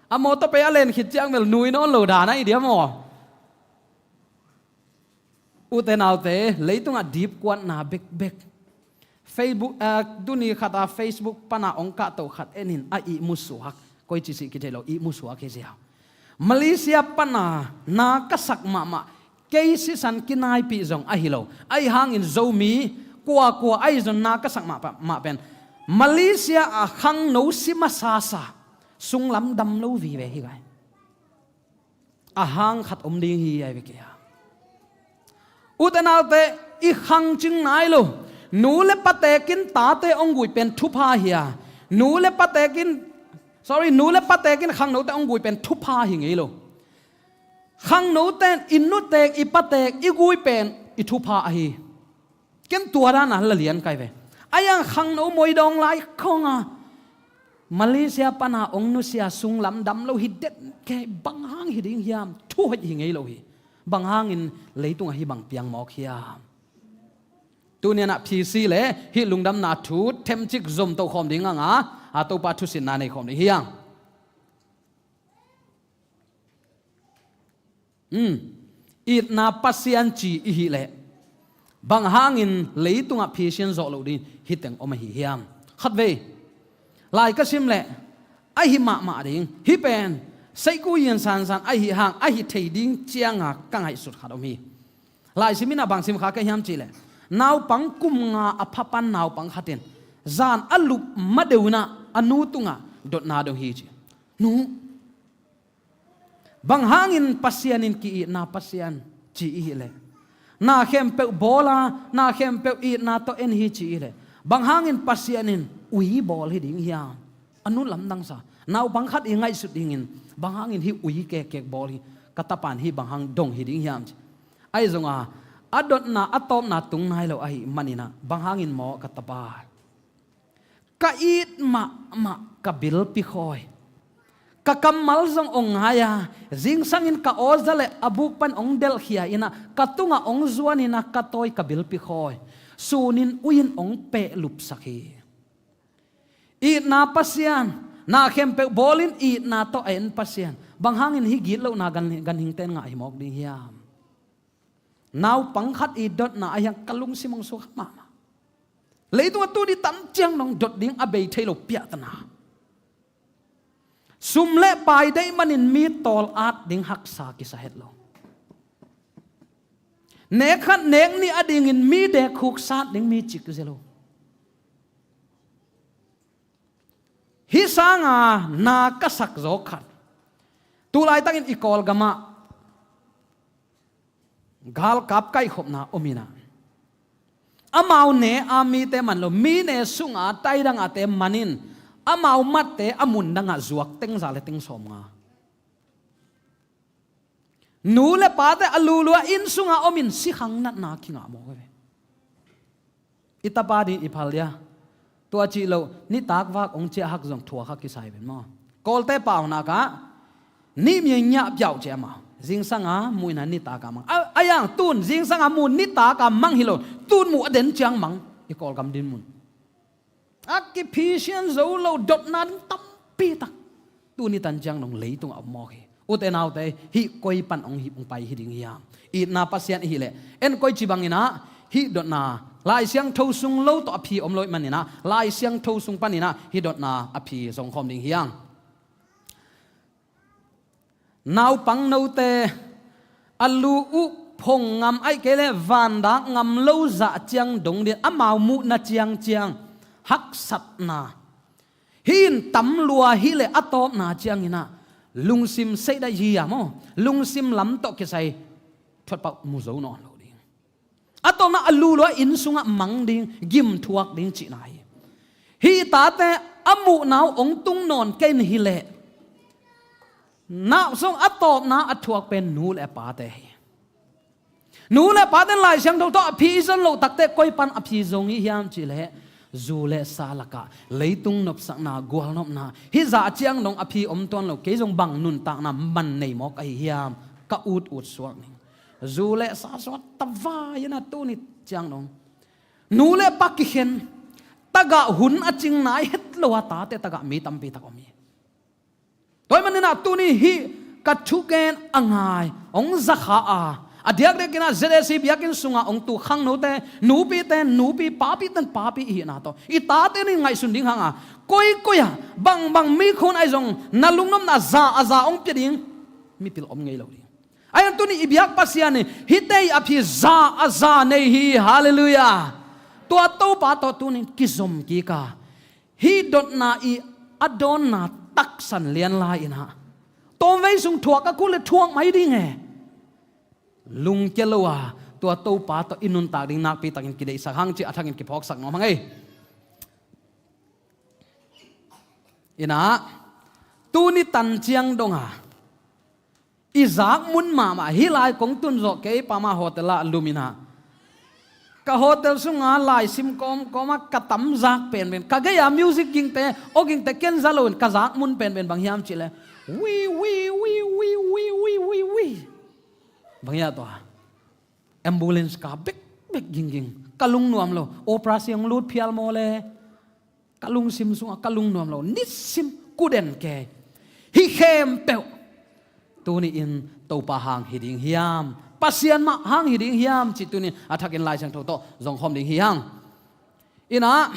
A mawtaw pei a len khit ciang bel nui nawn lo dan a hi dia maw? Ute naute, leitungah dipkuatna bekbek. Facebook, ah, tuni khata Facebook pana ong kahto khat enin a ihmu suak. Koi ci sih kithei lo, ihmu suak hi ziau. Malaysia pana na ka sak mahmah, kei sisan kinaipih zong ahi lo. Ahi hangin Zomi kuakua ahi zong na ka sak mahmah pen Malaysia a khangno si masasa, sunglam dam lo vive hi gai. A hang khat om ding hi ai ve kei a. Ute naute, i khang cing nai lo. Nu le patekin tate ong gui pen thupha hi a. Nu le patekin, sorry, nu le patekin khangnote ong gui pen thupha hi ngei lo. Khangnote in i nutek i patek i gui pen i thupha ahi. Ken tua dan a la lian kai ve. A yang khangno moi dawng lai khong a Malaysia pana ong nusia sunglam dam lo hi det kei, bang hang hi ding hiam? Thu hoih hi ngei lo hi. Bang hangin leitung ahi bang piang mawk hiam? Tunian a P C le hih lungdamna thu themcik zom to khawm ding anga, a Topa thusinna nei khawm ding hiang. Um, itna Pasian ci i hih leh bang hangin leitungah phisian zawh loh ding hiteng om ahi hiam? Khatvei lai ka sim leh ahi mahmah ding, hih pen seiku yin sansan ahi hang ahi thei ding cianga ka ngaihsut khat om hi. Lai sim inah bang sim kha ka hiam cihleh, naupang kum nga a phapan naupang khatin zan a lup madeuh inah a nu tungah dotna dong hi ci. Nu, bang hangin Pasian in ki-itna Pasian ci i hih leh, na khempeuh bawl a, na khempeuh itna tawh en hi ci i hih leh, bang hangin Pasian in ui bawl hi ding hiam? A nu lamdang sa, naupang khat i ngaihsut dingin bang hangin hih ui kekkek bawl hi, ka tapan hih bang hang dong hi ding hiam ci. Ahi zonga a dotna a tawpna tung nai lo ahi maninah bang hangin maw ka tapa, ka it mahmah ka bilpi khawi, ka kammal zong ong ngai a, zingsangin ka awza le a buk pan ong delhkhia inah ka tungah ong zuan inah ka tawi ka bilpi khawi, sunin ui-in ong pehlupsak hi. Itna Pasian, na khempeuh bawlin itna tawh a en Pasian, bang hangin hih gitlohna gan, ganhingte in ngah hi mawk ding hiam? Naupang khat i dotna a hiang ka lungsim ong suak mahmah. Leitungah tuni tan ciang nong dot ding a bei thei lo piahtana. Sum le pai deih manin mi tawl at ding haksa kisa het lo. Nek khat nek nih a dingin mi dekhuk sat ding mi cik zia lo. Hih sanga na ka sak zaw khat, tu laitakin i Kawlgamah galkap kaihkhopna om inah, amau ne a mite man lo, mi ne sunga taidangahte manin amau matte a mundangah zuak tengza le teng sawmnga. Nu le pate a lulua inn sunga omin sikhang natna kingah mawk ve. I tapa ding i phal dia. Tua cih loh nitak vak ong ciah hak zong thuak hak kisai ven maw? Kawlte paunak ah nihmi ngiah piauh ciah maw? Zingsanga muhna nitak a mang. A, a yang tun zingsanga muh nitak a mang hi lo. Tun muh a den ciang mang. I Kawlgam din mun a kiphisian zo lo dotna ding tampi tak tuni tan ciang dong leitung a om mawk hi. Ute naute, hih koi pan ong hih ong pai hi ding hiam? Itna Pasian i hih leh en koi ci banginah hih dotna Lai Siangtho sung lo tawh a phi om lo ih maninah Lai Siangtho sung paninah hih dotna a phi zong khawm ding hiang. Naupang note a lu uh phong ngam aih kei le vandak ngam lo zah ciang dong din amau muhna ciangciang haksatna hi in tam lua hi le a tawpna cianginah lungsim seihdaih hi a maw? Lungsim lam tawh kisai thuatpauh mu zo nawn lo ding. A tawpna a lu lua inn sungah mang ding, gim thuak ding cihna hi. Hih tate a muhna uh ong tung nawn kei in hi leh na sung a tawpna a thuak pen nu le pate hi. Nu le pate Lai Siangtho tawh a phi i zon loh takte koi pan a phi zong hi hiam cih leh zu le sa lakah leitung nopsakna, gualnopna hih zah ciang dong a phi om tuan lo, kei zong bang nuntakna man nei mawk ahi hiam ka ut ut suak ning. Zu le sa suak tavai in a tuni ciang dong nu le pa kikhen tagah hun a cing nai het lo a tate tagah mi tampi tak om hi. Tua ahih manin ah tuni hih ka thugen a ngai hong zakha a, a diakdiakin ah Z A C biakinn sungah hong tu khangnote, nupite nupi, papite papi i hihna tawh i tate in ngaihsun ding hang a, koikoi ah bangbang mi khun ahi zong na lungnopna za a za hong pia ding mipil om ngei lo ding. Ahi zong tuni i biak Pasian in hihte i ap hi, za a za nei hi. Halleluiah. Tua Topa tawh tuni kizom kik a, hih dotna i a dawnna taksan lian lai-in ah, tawmvei sung thuak a kul le thuak mai ding e. Lungkia lo a, tua Topa tawh i nuntak ding nakpi takin kideihsak hang cih a thakin kiphawksak nuam hang ei. In ah, tuni tan ciang dong a, i zak mun mahmah, hih lai kong tun zawh kei pa mah hotel ah lum in ah, ka hotel sungah laisim kawmkawm ah ka tam zak penpen, ka gei-a music gingte, aw gingte ken za loin ka zak mun penpen bang hiam cih leh, wi, wi, wi. Bang hiam tua? Ambulance ka bekbek gingging. Ka lungnuam lo. Operation hong lut phial maw le, ka lungsim sungah ka lungnuam lo. Nisim kuden kei. Hih khempeuh tuni-in Topa hang hi ding hiam, Pasian mah hang hi ding hiam cih tuni-in a thakin Lai Siangtho tawh zongkhawm ding hi hang. In ah,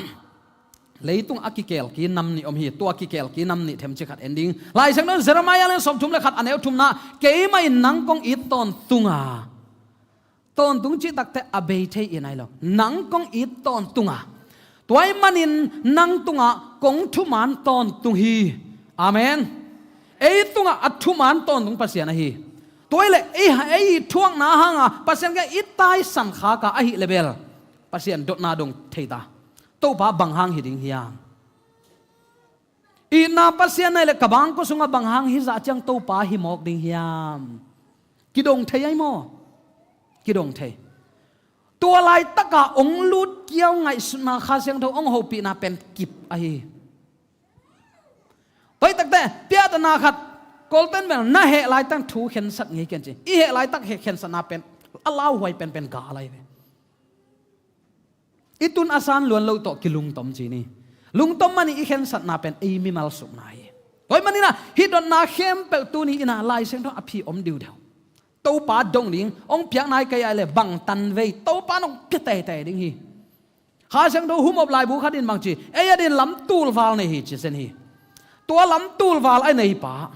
leitung a kikelki nam nih om hi. Tua kikelki nam nih themci khat en ding. Lai Siangtho Jeremiah lian sawmthum le khat, a neu thumna, keimah in nang kong it tawntung a, tawntung cih takteh a bei thei in ahi lo. Nang kong it tawntung a, tua ahih manin nang tungah kong thuman tawntung hi. Amen. Ei tungah a thuman tawntung Pasian ahi. Tua ahih leh ei, ei thuakna hanga Pasian kiang i taisan khak a, ahih leh bel Pasian dotna dong thei ta. Topa bang hang hi ding hiam? Itna Pasian na hih leh ka bangkua sungah bang hang hih zah ciang Topa hi mawk ding hiam? Kidong thei ahi maw? Kidong thei. Tua laitaka hong lut kiau ngaihsutna, Kha Siangtho hong hopihna pen kip ahi. Tua ahih takteh piahtana khat, Kawlten bel na heh laitak thu khensat ngei ken ci. I heh laitak heh khensatna pen a lauhuai penpen gal ahi ve. I tun a san luan lo tawh kilungtom ci ni. Lungtom manin i khensatna pen ei mimal sukna hi. Tua ahih manin ah hih dotna khempeuh tuni-in ah Lai Siangtho a phi om diudeu. Topa dong ding hong piak nai kei a leh bang tanvei Topa in hong pia teitei ding hi. Kha Siangtho humop laibu khat in bang ci, ei adin lam tulval nei hi ci zen hi. Tua lam tulval a neipa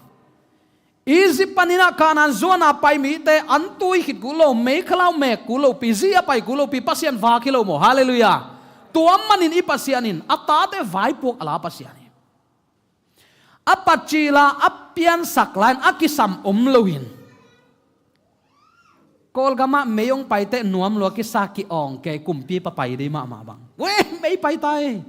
Egypt panin ah Kanaan zuan a pai mite an tui khit kul lo, meikhalau mek kul lopi, zi a pai kul lopi, Pasian vak hi lo maw? Halleluiah. Tua manin i Pasian in a tate vaipuak a la Pasian hi. A patcil a, a piansak lai-in a kisam om loin, Kawlgam ah mei hong paiteh nuam lua kisa, ki-awng kei, kumpipa pai ding mahmah bang. Weh, mei pai ta hi.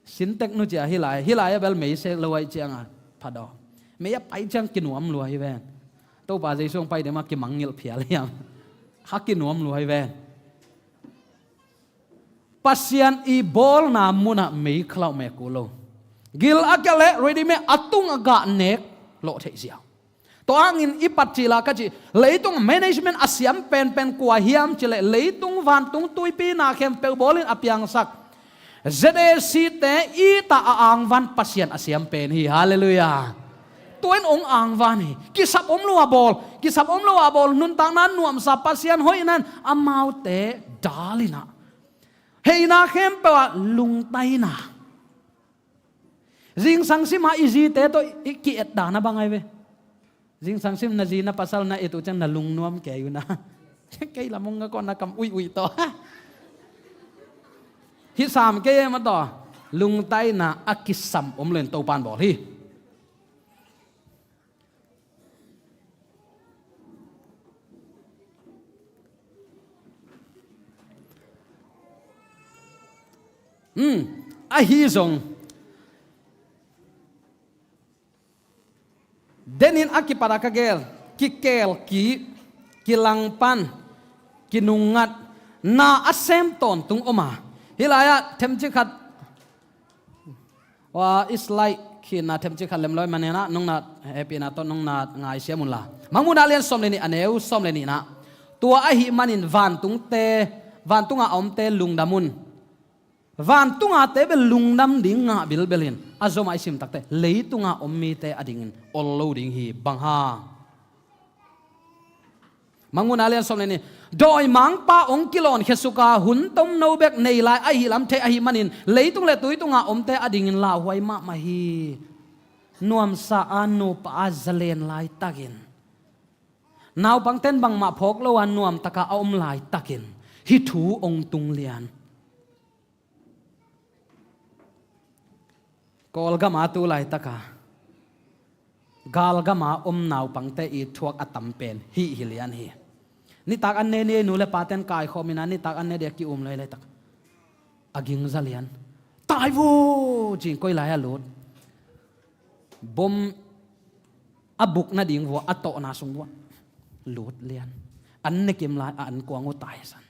Sintex nu cia hih lai, hih lai a bel mei sek lo ahih ciangin pha daw. Mei a pai ciang kinuam lua hi ven. Topa Jesu hong pai ding mah kimangngilh phial hiam? Ha, kinuam lua hi ven. Pasian i bawlna munah meikhalau mek kul lo. Gil a kial leh ready-made a tung a gah nek lawh theih ziau. Tua hangin i patcil a ka cih, leitung management a siam penpen kua hiam cih leh leitung vantung tuipi na khempeuh bawlin a piangsak Z A C te it a a angvan Pasian a siam pen hi. Halleluiah. Tua in hong angvan hi. Kisap om lo a bawl, kisap om lo a bawl, nuntakna nuamsa, Pasian hoihna in amaute dal in ah, heihna khempeuh ah lungtaina. Zingsang sim a i zite tawh i ki-et dan a bang ahi ve. Zingsang sim na zi na pasal na et uh ciang na lungnuam kei uh na. Kei lam hong ngak aw, na kam uih uih tawh. Hih sam kei e maw tawh. Lungtaina a kisam om lo in Topa in bawl hi. Hmm, ahi zong, denin a kipat a ka gel, kikelki, kilangpan, kinungngat, na a sem tawntung om a. Hih lai-ah themcik khat, wa, i slide khin a themcik khat lem lo ahih manin ah, nong na hehpihna tawh nong na ngaisiam un la. Mangmuhna lian sawm le nih, a neu sawm le nihna. Tua ahih manin vantungte, vantungah a omte lungdam un. Vantungate bel lungdam ding ngah bilbel in, a zomah i sim takte leitunga om mite adingin ol lo ding hi. Bang hang? Mangmuhna lian sawm le nih. Dawimangpa hong kilawnkhia suka hun tomno bek nei lai ahi lam thei ahih manin leitung le tui tunga omte adingin lauhuai mahmah hi. Nuamsa a nupa a zalen laitakin, naupangten bangmah phawk lo a nuamtaka a om laitakin hih thu hong tung lian. Kawlgama tu laitaka galgama om naupangte i thuak a tam pen hih hi lian hi. Nitak an ne ni ei, nu le paten kaikhawm ina nitak an ne dia ki-um lai laitak a gingza lian. Tai vo! Cing koi lai a lut. Bom a buk nading vua a tawhna sung vua lut lian. An ne kim lai a an kuang uh tai san.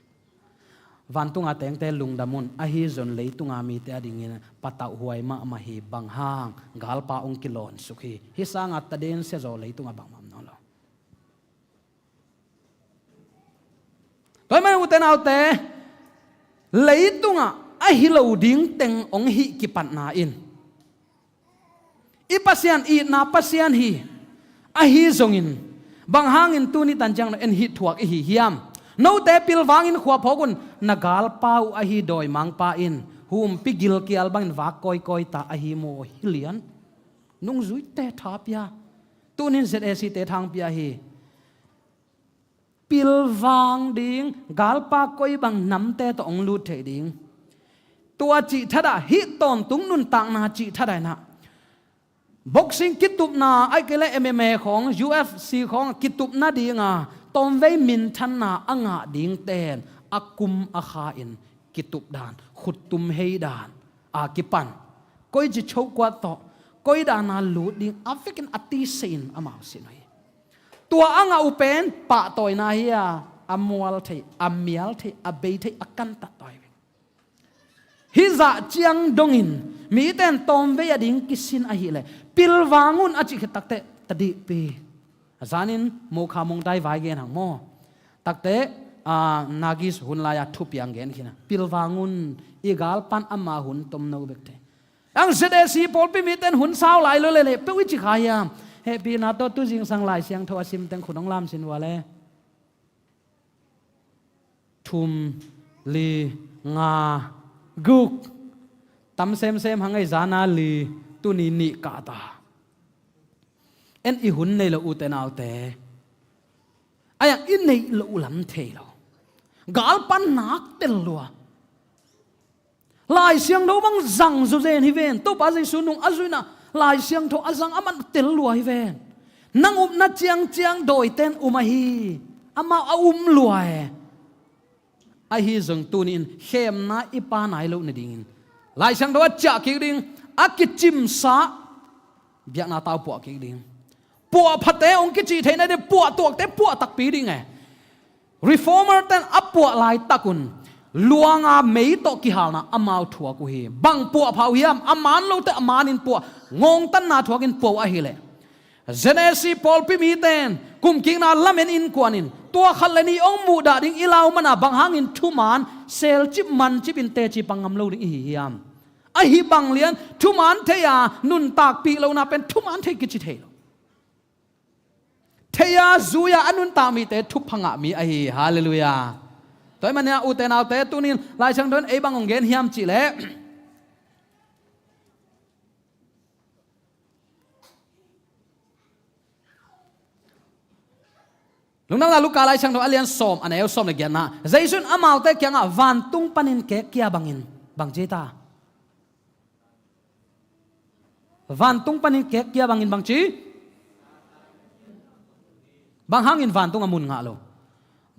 Vantunga tengte lungdam un, ahi zon leitunga mite adingin patauhhuai mahmah hi. Bang hang? Galpa hong kilawn suk hi. Hih sanga taden siazaw leitunga bangmah om nawn lo. Tua ahih manin ute naute, leitungah a hi lo ding teng hong hih kipatna in i Pasian itna Pasian hi. Ahi zongin bang hangin tuni tan ciang en hih thuak i hi hiam? Note pilvangin khua phawk un. Na galpa uh ahi dawimangpa in humpi gilkial bangin vak kawikawi ta ahi maw? Hi lian. Nungzuite tha pia. Tunin Z A C te thang pia hi. Pilvang ding, galpa koi bang namte tawh hong lut theih ding. Tua cih thadah, hih tawntung nuntakna cih thadah inah boxing kitupna, ahih kei leh M M A khawng, U F C khawng a kitupna dinga tawmvei minthanna a ngah dingten a kum a kha in kitup dan, khuttum hei dan a kipan, koici chokuat tawh koi dana lut ding a vekin a tise in amau sin uh hi. Tua a ngah uh pen pahtawina hi a, a mual thei, a mial thei, a bei thei, a kantat tawi vek. Hih zah ciang dongin miten tawmvei a ding kisin ahileh pilvang un a cih khit takte tadihpi. Zanin mokha mongtai vai gen hang maw? Takte, a, Nagis hun lai-a thupiang gen khin a, pilvang un, i galpan ama hun tomno bek thei. Ang Z A C pawlpi miten hun sau lai lo leleh peuh i ci kha hiam? Hehpihna tawh tu zingsang Lai Siangtho a simteng khut hong lamsin vua le. Thum, li, nga, guk. Tam semsem hang ei, zana li, tuni nih kahta. En i hun nei lo ute naute. Ai-ang i neih loh uh lam thei lo. Galpan nak tel lua. Lai Siangtho bang zang zawzen hi ven. Topa Jesu nung a zuina Lai Siangtho a zang a man tel lua hi ven. Nang upna ciangciang dawiten um ahi. Amau a um lua e. Ahi zong tuni-in khemna i pa nai loh nadingin Lai Siangtho a ciah kik ding, a kicimsa biakna tau puah kik ding. Puah phate hong kicih theih nading puah tuakte puah takpi ding e. Reformer ten a puah laitakun luanga mei tawh kihalna amau thuak uh hi. Bang puah pha uh hiam? A man lote a manin puah, ngongtanna thuakin puah uh ahileh Z A C pawlpi miten kumkikna lamen innkuanin tua khat le nih hong muhdah ding i lau mana bang hangin thuman selcip mancipin teci pang ngam lo ding i hi hiam? Ahi bang lian thuman thei-a nuntakpih lohna pen thuman thei kici thei lo. Thei-a zui-a a nuntak mite thupha ngah mi ahi hi. Halleluiah. Tua ahih manin ute naute tunin Lai Siangtho in ei bang hong gen hiam cihleh, Lungdamna Luka Lai Siangtho a lian sawm, a neu sawm le giatna. Jesu in amaute kiangah vantung panin kekkia bangin bang ci ta? Vantung panin kekkia bangin bang ci? Bang hangin vantung a mun ngah lo?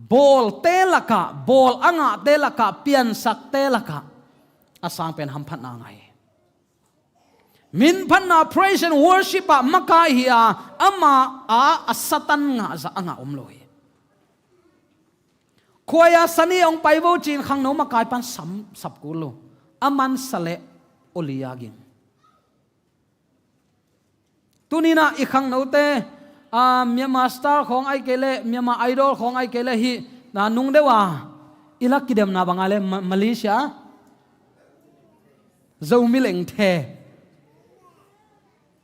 Bawlte lakah, bawl a ngahte lakah, piansakte lakah a sang pen hamphatna a ngah hi. Minphatna, praise and worship ah makai hi a, ama a, a Satan ngah zah a ngah om lo hi. Khuai-a sani hong pai vo ci-in khangno makai pan sam sap kul lo. A man sa leh oli a ging. Tuninah i khangnote, a, Myanmar Star khawng ai kei leh, Myanmar Idol khawng ai kei leh hih, a, nung deuh a i lak kidemna bang a leh Ma-, Malaysia, Zomi lengthe.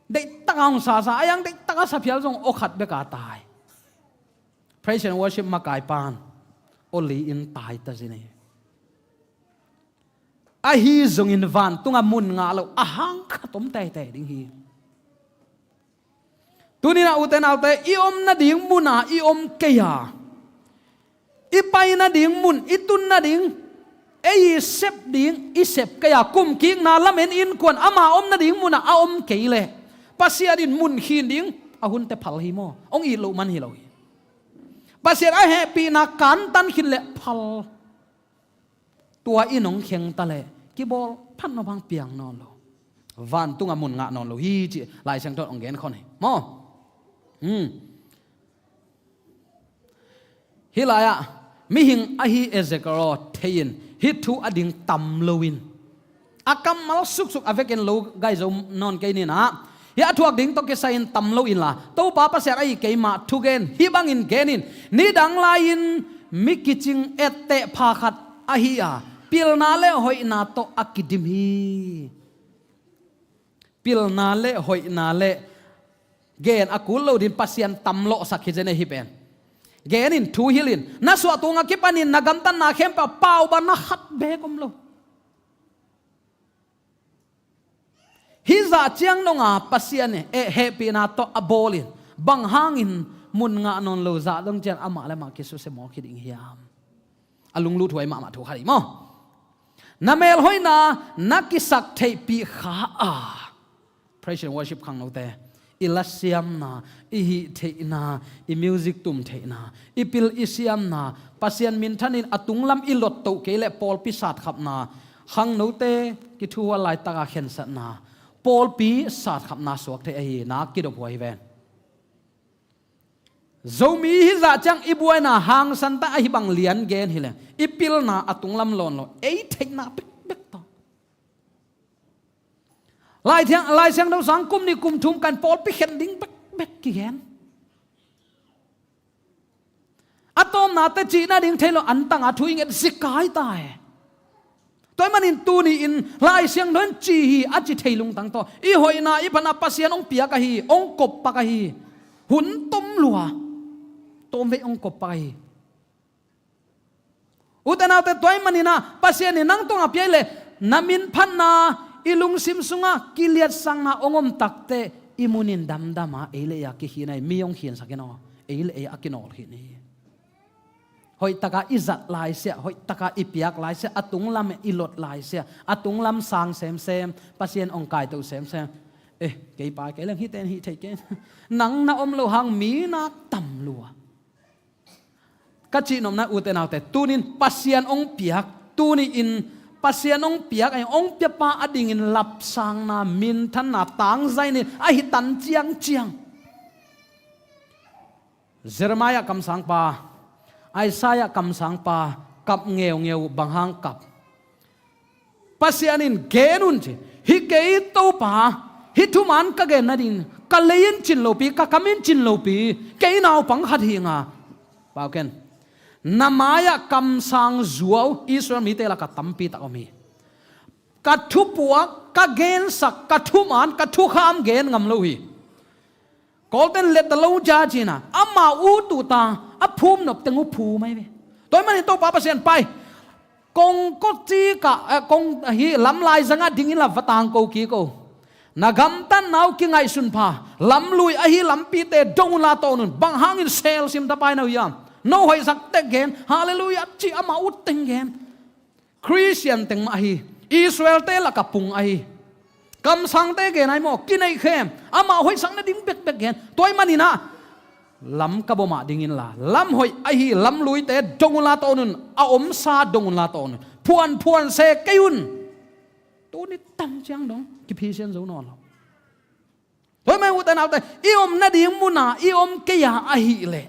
Deihtaka hong sasa, a yang deihtaka saphial zong aw khat beka tai. Praise and worship makai pan aw li in tai ta zine. Ahi zongin vantunga mun ngah lo a hang khat om teitei ding hi. Tuninah ute naute, i om nading muna i om kei a, i pai nading mun, i tun nading, ei i sep ding i sep kei a, kumkikna lamen innkuan ama om nading muna a om kei leh Pasian in mun khin ding a hunte phal hi maw? Hong it loh man hi lo hi. Pasian a hehpihna kantan khin leh phal. Tua in hong khengta leh kibawl phat nop hang piang nawn lo, vantunga mun ngah nawn lo hi ci Lai Siangtho in hong genkhon hi maw? Hmm. Hih lai-ah mihing ahi Ezekiel thei-in hih thu a ding tam loin a kammal suksuk a vekin lo gai zo nawn kei ninah, hih a thuak ding tawh kisai-in tam lo inla, Topa Pasian ahi keimah thugen hih bangin genin, nidang lai-in mi kicing etteh pha khat ahi a, pilna le hoihna tawh a kidim hi. Pilna le hoihna le gen a kul lo din Pasian tamlawhsak hi zen e hih pen. Genin thu hilhin na suah tunga kipanin na gamtatna khempeuh a paubanna khat beek om lo. Hih zah ciang donga Pasian e, eh, hehpihna tawh a bawlin bang hangin mun ngah nawn lo zah dong ciang amah le amah kisusia mawk hi ding hiam? A lunglut huai mahmah thu khat hi maw? Na melhoihna na kisak theihpih kha a. Praise and worship khangnote, i lasiamna, i hih theihna, i music tum theihna, i pil i siamna, Pasian minthanin a tunglam i lottoh kei leh pawlpi satkhapna, khangnote kithuhual laitaka khensatna, pawlpi satkhapna suak thei ahi na kidop huai hi ven. Zomi hih zah ciang i buaina hangsan ta ahi bang lian gen hileh i pilna a tunglam lawn lo, ei theihna bekbek tawh. Lai Thiang, Lai Siangtho sang kum nih kum thum kan pawlpi khen ding bekbek kigen. A tawpna teh cihna ding thei lo, antanga thu i nget zikai ta e. Tua ahih manin tuni-in Lai Siangtho in ci hi a ci thei lungtang tawh i hoihna i phatna Pasian hong piak ahi, hong koppak ahi. Hun tom lua, tawmvei hong koppak ahi. Ute naute, tua ahih maninah Pasian in nang tungah pia hi leh na minphatna, i lungsim sungah kiliatsakna hong om takteh i munin damdama ei le ei a kikhina hi, mi hong khinsak in aw, ei le ei a kinawl khin hi. Hoihtaka i zat laisia, hoihtaka i piak laisia, a tunglam i lot laisia, a tunglam sang semsem, Pasian hong kaito semsem. Eh, kei pa kei leng hihte in hih thei kei. Nang na om lo hang mi nak tam lua. Ka cihnopna ute naute, tunin Pasian hong piak, tuni-in Pasian hong piak, hong piapa a dingin lapsangna, minthanna, tangzainin ahi tan ciangciang. Jeremiah kamsangpa, Isaiah kamsangpa kap ngeungeu, bang hang kap? Pasian in gen un ci. Hih kei Topa, hih thuman ka gen nading, ka lei in cin lopi, ka kam in cin lopi, kei naupang khat hi nga. Pau ken. Na mai-ah kamsang zuau Israel mite lakah tampi tak om hi. Ka thupuak, ka gensak, ka thuman, ka thukham gen ngam lo hi. Kawlten let a lo ja cina, amau ut uh ta, a phum nop teng uh phum ahi ve. Tua ahih manin Topa Pasian pai, kongkaw cikah, eh, kong, hi lamlai zangah dingin la va tangko kiko. Na gamtatna uh kingaihsun pha, lamlui ahi lampite dong unla tawn un, bang hangin selsim tapai na uh hiam? No hoihsak tek gen, halleluiah ci, amau ut teng gen. Khristian teng mah ahi, Israelte lakah pung ahi. Kamsangte gen ahi maw, kineih khem, amah hoihsak nading bekbek gen. Tua ahih maninah lam ka bawmah dingin la, lam hoih ahi lamluite dong unla tawn un, a omsa dong unla tawn un, phuanphuan se kei un. Tuni tan ciang dong kiphisian zo nawn lo. Tua ahih manin ute naute, i om nading muna i om kei a ahih leh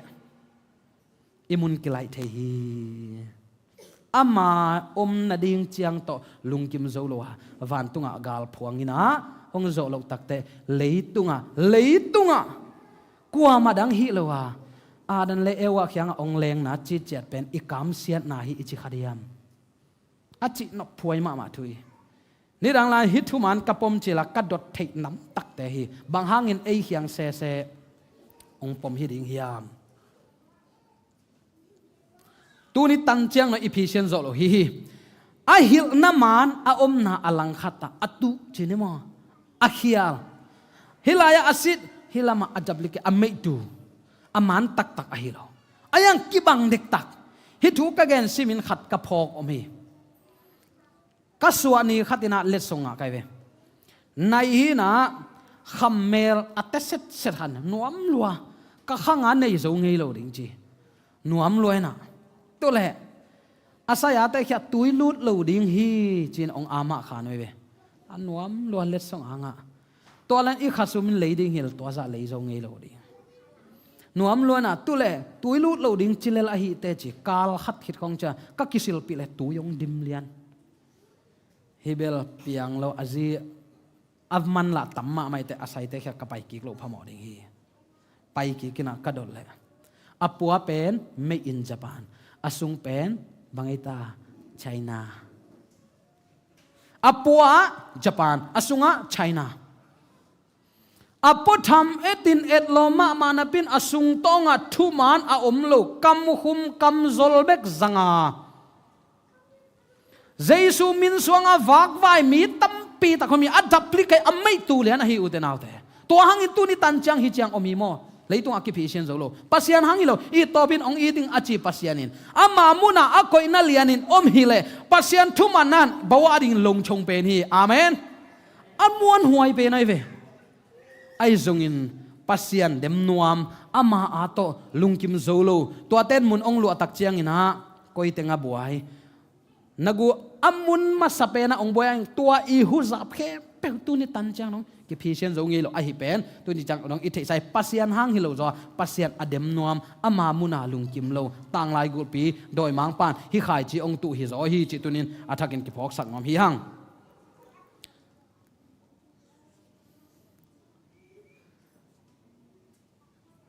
i mun kilaih thei hi. Ama om nading ciang tawh lungkim zo lo a, vantungah gal phuang inah hong zawh loh takteh leitungah, leitungah kuamah dang hih lo a, Adam le Eva kiangah hong lengna citciat pen i kamsiatna hi i ci kha diam? A cihnop phuai mahmah thu hi. Nidang lai hih thuman ka pom cila ka dot theih namtakte hi. Bang hangin ei khiang sese hong pom hi ding hiam? Tuni tan ciang no i Ephesian zawh lo hi hi. A hilhna man a omna a langkhat a, a tuh ci ni maw? A khial. Hih lai-ah a sit, hih lamah a duplicate, a meihtu. A man taktak ahi lo. A hiang kibang dektak. Hih thu ka gen simin khat ka phawk om hi. Ka suah ni khat inah letsong ngah kai ve. Nai hinah khammel a te setset han nuam lua. Ka khanga nei zo ngei lo ding ci. Nuam lua inah. Tuleh a saya te khia tui lut lo ding hi cin ong amah kha nuai ve. A nuam lua letsong a ngah. Tua lan i khasumin lei ding hil tua zah lei zo ngei lo ding. Nuam lua inah tuleh tui lut lo ding cilel ahi te ci kal khat khit khong cia ka kisilpih le tui ong dim lian. Hi bel piang lo a zi a man lah tam mahmah ite a saite khia ka pai kik lo phamawh ding hi. Pai kik inah ka dot leh a pua pen made in Japan. A sung pen bang ei ta China. A pua Japan, a sungah China. A pua tham etin etlawm mahmah napin a sungtawngah thuman a om lo kamkhum kamzol bek zanga Jesu min suanga vakvai mi tampi tak om hi. A duplicate a meihtu lian ahi ute naute. Tua hangin tuni tan ciang hi ciang om hi maw? Leitungah kiphisian zo lo. Pasian hang hi lo. It tawpin ong it ding a ci Pasian in ama munah a koihna lianin om hileh Pasian thumanna in bawa ding longchong pen hi. Amen. A muanhuai pen ahi ve. Ahi zongin Pasian dem nuam ama a tawh lungkim zo lo. Tuate in mun ong luahtak cianginah koi teng a buai. Na gu a mun masa pena ong buai ang tua i huzap khempeuh tuni tan ciang dong kiphisian zo ngei lo ahi pen tuni ciang dong i theihsa hi. Pasian hang hi lo zaw a Pasian a dem nuam ama muna lungkim lo tanglai gulpi dawimangpan hi khaici ong tuh hi zaw hi ci tunin a thakin kiphawksak nuam hi hang.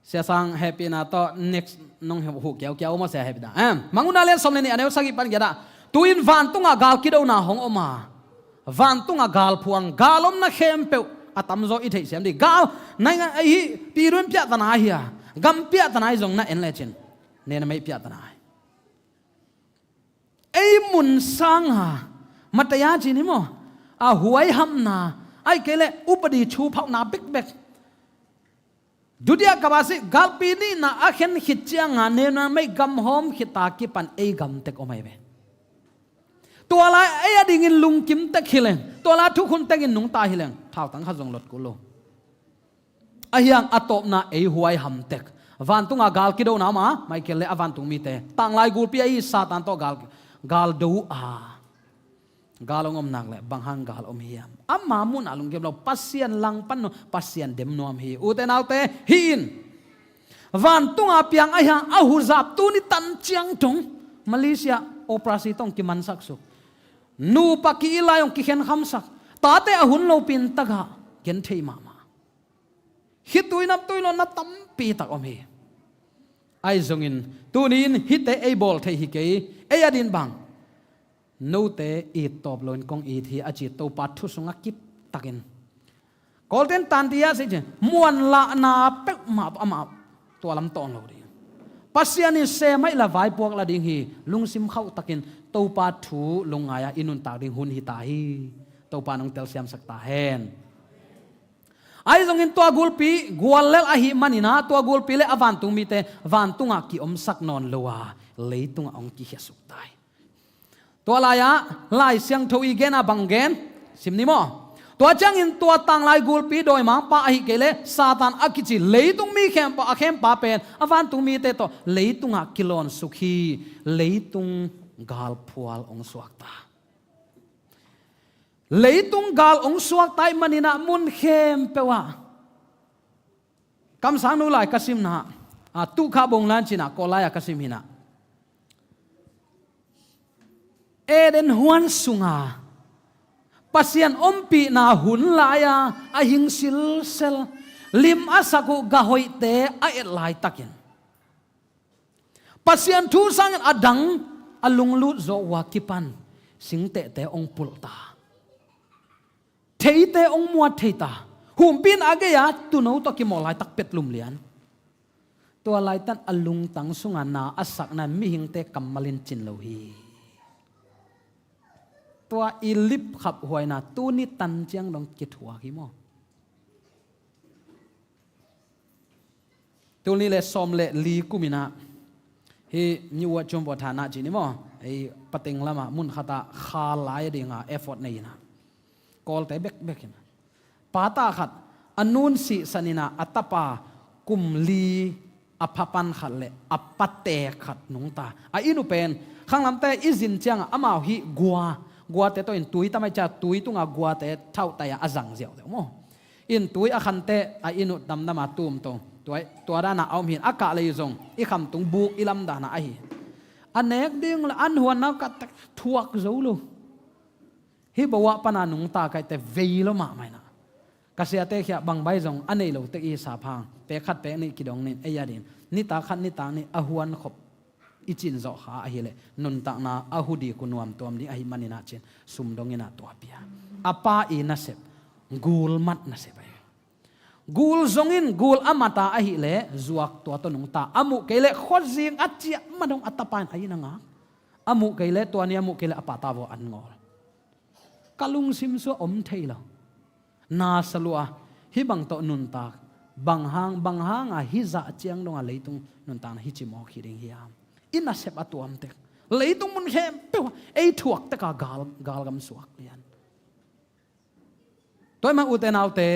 Sia Sang hehpihna tawh next nong huh kiaukiau maw sia hehpihna. Em, Mangmuhna lian sawm le nih a neu sagih pan giatah tu-in vantungah gal kidona hong om a vantungah gal phuang gal omna khempeuh a tamzaw i theihsiam dih gal naingan ahi pirun piahtana ahi a gam piahtana ahi zong na en lecin nena meih piahtana ahi. Ei mun sanga mataya cin hi maw? A huaihamna ai kei le upadi thuphauhna bekbek. Dudia kabasi galpi nihna a khen khit cianga nena meih gamhawm khita kipan ei gamtek om ahi ve. Tua lai ei a dingin lungkim tek hileng tua lai thukhun tekin nungta hileng thautang kha zong lot kul lo. Ahiang a tawpna ei huaiham tek. Vantunga gal kidona ma Michael le a vantung mite tanglai gulpi ahi Satan tawh gal, gal do a gal ong om nak le bang hang gal om hiam? Ama munah lungkim lo Pasian langpan no Pasian dem nuam hi. Ute naute hi in vantunga piang ahiang a huzap tuni tan ciang tong Malaysia operasi tong kimansak suk nupa ki-i lai ong kikhen khamsak tate a hun lopin taga gen thei mahmah. Khitui namtui lo na tampi tak om hi. Ahi zongin tunin hite ei bawl thei hi kei ei a din bang note it tawp loin kong it hi a ci Topa thu sungah kip takin Kawlten tanti a si ci muanlahna peuhmah amah tua lam tawn lo ding. Pasian in semaih la vaipuak la ding hi. Lungsim khauh takin Topa thu lungngai-a i nuntak ding hun hi ta hi. Topa nong telsiamsak ta hen. Ahi zongin tua gulpi guallel ahi manina tua gulpi le a vantung mite vantungah kiomsak nawn lo a leitungah ong kikhiasuk ta hi. Tua lai-ah Lai Siangtho i gena bang gen sim ni maw? Tua ciangin tua tanglai gulpi dawimangpa ahi kei le Satan a kici leitung mi khempa a khempa pen a vantung mite tawh leitungah kilawnsuk hi. Leitung galphual ong suakta. Leitung gal ong suakta ih maninah mun khempeuh ah kamsangnu lai ka simna ah tukha bonglan cinah kawlai-ah ka sim hinah Eden huan sunga Pasian ompihna hun lai-a a hing silsel lim a sak uh gahoihte a et laitakin Pasian thu sangin a dang a lunglut zawh uh a kipan singtehte ong pulhta. Theite hong muat thei ta. Humpin a gei-a tuuno tawh kimawl laitak pet lumlian. Tua laitan a lungtang sunga na a sakna mihingte kammal in cin lo hi. Tua i lipkhap huaina tuni tan ciang dong kithuak hi maw? Tulni le sawm le li kuminah hi New World Chom Bawthana cih ni maw? Ei pateng lamah mun khatah khal lai a dinga effort nei inah Kawlte bekbek inah pata khat a nun sihsan inah a tapa kum li a phapan khat le a patek khat nungta a inn uh pen khanglamte i zin ciangah amau hih gua guate tawh in tui tamai cia tui tunga guate thauhtaia a zang ziauziau maw? In tui a khante a inn uh damdama tumto tua dana a om hin a kah lei zong i khamtung buk i lamdana ahi. A nek ding le an huanna ka thuak zo lo. Hih bawah pana nungta kaite vei lo mahmah inah ka siate khia bangbai zong a nei lo tek i saphang pek khat pek nih kidong nin ei a din nitak khat nitak nih a huan khop i cin zawh kha ahileh nuntakna a hudik uh nuamtuam ding ahi maninah cin sumdong inah tua pia. A pa i nasep gul mat nasep ahi. Gul zongin gul a mata ahileh zuak tua tawh nungta a muh kei leh khuazing a ciah madong a tapain a inn a ngak. A muh kei leh tuani a muh kei leh a pata vaw an ngawl. Ka lungsim sua om thei lo. Nasa lua hih bang tawh nuntak bang hang bang hanga hih zah ciang donga leitung nuntakna hih cimawk hi ding hiam? I nasep a tuamtek leitung mun khempeuh ei thuakteka gal, galgam suak lian. Tua i mah ute naute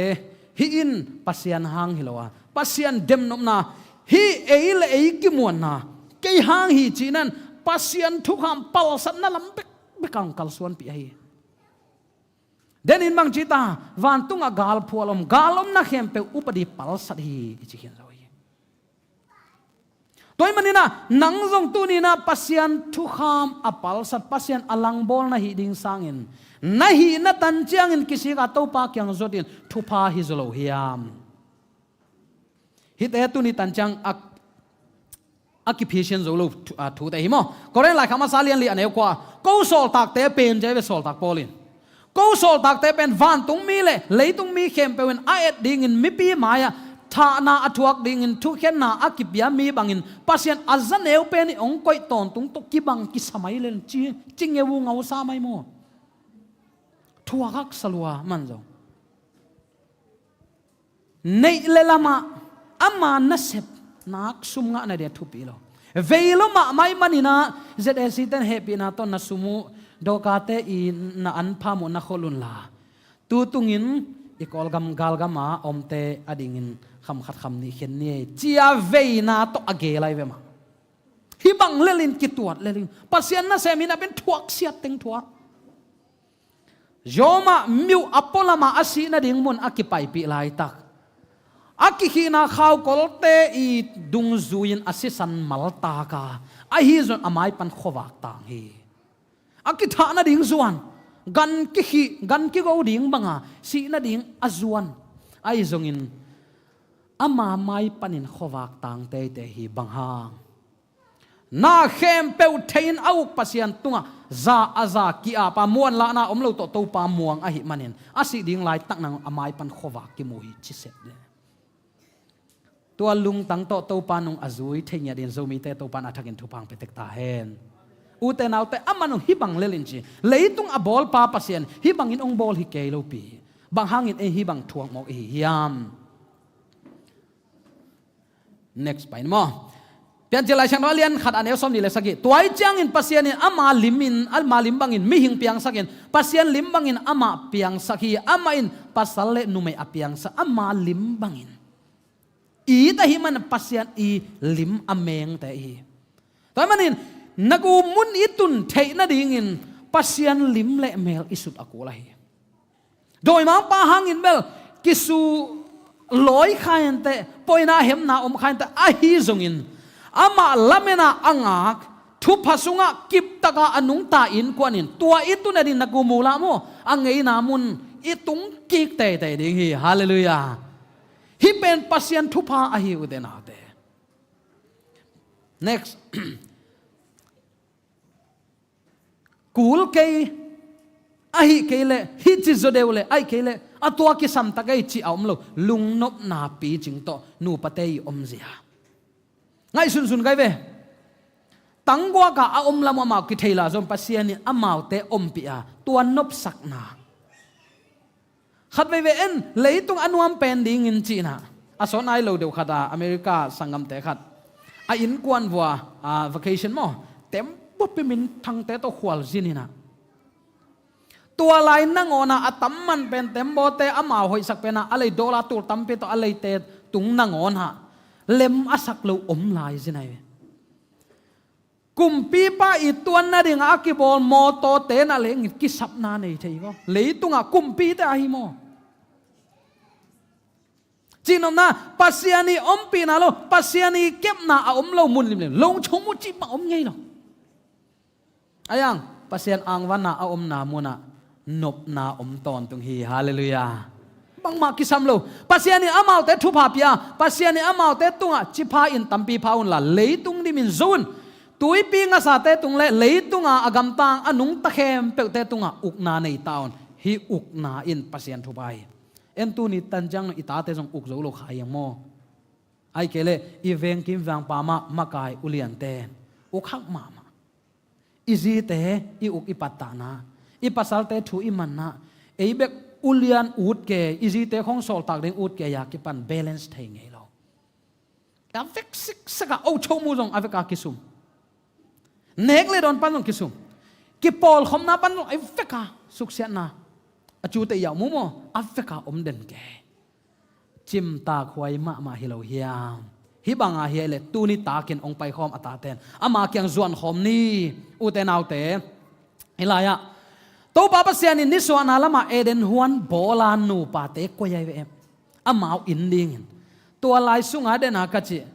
hih in Pasian hang hi lo a Pasian demnopna hih ei le ei kimuanna kei hang hi cihnan Pasian thukham palsatna lam bekbek ang kalsuanpih ahi. Denin bangci ta vantungah galphual om gal omna khempeuh upadi palsat hi kici khian zo hi. Tua i maninah nang zong tuninah Pasian thukham a palsat Pasian a langbawl na hih ding sangin na hihna tan ciangin kisika Topa kiang zotin thupha hi zo lo hiam? Hihte tuni tan ciang a a kiphisian zo lo thu- a, thute hi maw? Korin laikhak masa lian li a neu kua ko sawltakte pen cia ve sawltak Paul in ko sawltakte pen vantung mi le leitung mi khempeuh in a et dingin mipi mai-ah thahna a thuak dingin thukhenna a kipia mi bangin Pasian a za neu pen i hong koih tawntung tawh kibang kisa mai len ci, ci ngeu uh ngausa mai maw? Thuak haksa lua man zo. Neih le lamah ama nasep nak sum ngah na dia thupi lo. Vei lo mahmah i maninah Z A C ten hehpihna tawh na sum uh dawkate i na an pham uh na kholh unla tutungin i Kawlgam galgama omte a dingin kham khat kham nih khen ni ei cia veina tawh a gel ai ve mah. Hih bang lelin kituat lelin Pasian nasem in a pen thuak siat teng thuak. Roma miuh a pualamah a sih nading mun a kipaipih laitak a kikhihna khaukolte i dungzui-in a sisan maltaka ahi zon a mai pan khuavak tang hi. A kithah nading zuan gan kikhih gan kigo ding banga sih nading a zuan ahi zongin ama mai panin khuavak tang teitei hi. Bang hang? Na khempeuh thei-in a uk Pasian tungah za a za ki-apa muanlahna om lo tawh Topa muang ahi manin a sih ding laitak nang a mai pan khuavak kimu hi ci sep le. Tua lungtang tawh Topa nung a zui thei ngiatin Zomite Topa in a thakin thupha hong pia tek ta hen. Ute naute a man uh hih bang lelin ci leitung a bawlpa Pasian hih bangin hong bawl hi kei lopi. Bang hangin ei hih bang thuak mawk ihi hiam? Next pai ni maw? Piancil Lai Siangtho a lian khat a neu sawm nih le sagih. Tua ahih ciangin Pasian in ama lim in ama lim bangin mihing piangsakin Pasian lim bangin amah piangsak hi. Amah in pasal le numei a piangsak ama lim bangin. It ahih man Pasian i lim a mengte hi. Tua ahih manin na gu mun i tun theih nadingin Pasian lim le mel i sut a kul ahi. Dawimangpa hangin bel kisu lawi kha inteh, poina hemna om kha inteh, ahi zongin amah lamena a ngak thupha sungah kiptaka a nungta innkuanin tua i tun adin na gu mu lah maw, a ngeina mun i tung kik teitei ding hi. Halleluiah. Hih pen Pasian thupha ahi ute naute. Next. Kul kei Ahi kei leh hih ci zaw deuh leh, ahi kei leh a tua kisam tak ei cih a om lo. Lungnopna picing tawh nupate i omzia ngaihsunsun kai ve. Tangguaka a om lam amau kithei la zong Pasian in amaute ompih a, tua nopsakna. Khat veivei en, leitung a nuam pen dingin cihna. A sawt nai lo deuh khat a, America sanggamte khat a innkuan vua, a vacation maw, tembaw pi minthangte tawh khualzin inah, tua lai nangawnah a tam man pen tembawte amau hoihsak penah a lei dollar tul tampi tawh a leite tung nangawnah lem a sak lo om lai zin ahi ve. Kumpipa i tuan nadingah a kibawl mawtawte na lengin kisapna nei thei maw? Leitungah kumpite ahi maw? Cihnopna, Pasian i ompihna lo, Pasian i kepna a om lo mun limlim lo, chom uh cih bang om ngei lo. Ayang, Pasian angvanna a omna munah nopna om tawntung hi. Halleluiah. Bangmah kisam lo. Pasian in amaute thupha pia, Pasian in amaute tungah cipha in tampi pha unla, leitung dimin zo un. Tuipi ngasate tung le leitunga a gamtang a nungta khempeuhte tungah ukna nei ta un. Hih ukna in Pasian thupha hi. En tuni tanciang i tate zong uk zo lo kha hiang maw? Ahi kei leh i vengkim vangpa mah makai uliante uk hak mahmah. I zite i uk i pattahna, i pasalte thu i manna, ei bek ulian ut ke, i zite khong sawltak ding ut ke a kipan balance thei ngei lo. A vek siksak a, o cho mu zong a vek a kisum. Nek le dawn pan zong kisum. Kipawlkhopna pan zong a vek a suksiatna. A cute i au mu maw, a vek a om den ke. Cimtak huai mahmah hi lo hiam? Hih banga hi a hi leh tuni takin hong paikhawm a taten ama kiang zuankhawm ni. Ute naute, hih lai-ah Topa Pasian in nisuahna lamah Eden huan bawla nupate koi ahi ve em? Amau inn dingin. Tua lai sunga dena ka cih,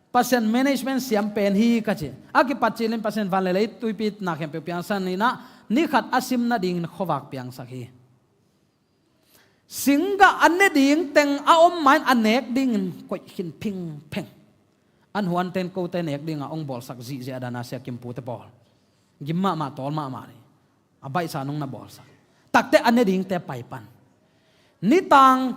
Pasian management siam pen hi ka cih. A kipat cilin Pasian van le lei tuipi na khempeuh piangsak inah, ni khat a sim nadingin khuavak piangsak hi. Singgah a ne ding teng a om main a nek dingin koih khin phingpheng. An huanten kote nek dinga hong bawlsak zihziah a dana sia kimpute bawl. Gim mahmah tawl mahmah ni. A baihsa nung na bawlsak. Takte a ne dingte paipan. Nitang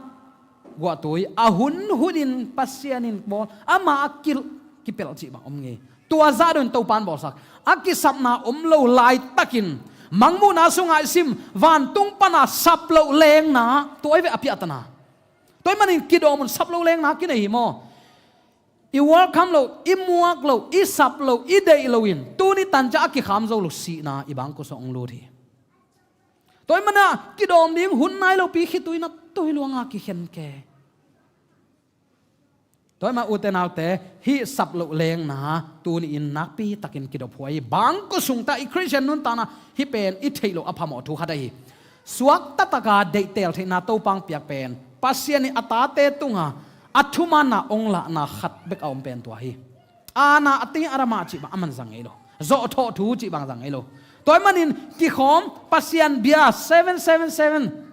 guahtui a hun hunin Pasian in bawl ama a kilh kipelh cih bang om ngei. Tua zah deuhin Topan bawlsak. A kisapna om lo laitakin mangmuhna sungah i sim, vantung pana sap loh lengna tua i ve a piahtana. Tua i manin kidawm un sap loh lengna kinei hi maw? I welcome lo, i muak lo, i sap lo, i deih loin tuni tancia a kikham zo lo sihna i bangkua sungah hong lut hi. Tua i mana kidawm ding hun nai lopi khitui na tui luanga kikhen ke. Tua i mah ute naute, hih sap loh lengna tuni-in nakpi takin kidop huai hi. Bangkua sungta i Khristian nuntakna hih pen i theih loh a phamawh thu khat ahi hi. Suakta taka deihtel theihna Topa hong piak pen Pasian in a tate tunga a thumanna hong lahna khat bek a om pen tua hi. Ana a ti a ramah cih bang a man zang ngei lo. Zawhthawh thu cih bang zang ngei lo. Tua i manin kikhawm Pasian bia seven seven seven.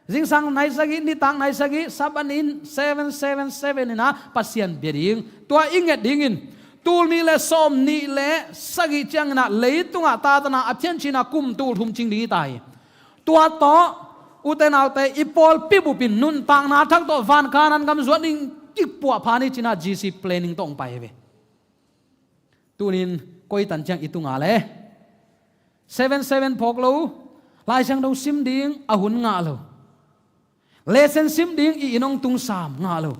Zingsang nai sagih, nitak nai sagih, Sabbath ni seven seven seven ina Pasian bia ding. Tua i nget dingin tul nih le sawm nih le sagih ciangina leitungah tatana a thiancina kum tul thum cing ding i ta hi. Tua tawh ute naute i pawlpi bupin nuntakna thak tawh van Kanaan gam zuan ding kipuah pha ni cina G C planning tawh hong pai hi ve. Tunin koi tan ciang i tunga le seven seven phawk lo, Lai Siangtho sim ding a hun ngah lo. Lesson sim ding i inn hong tung sam ngah lo.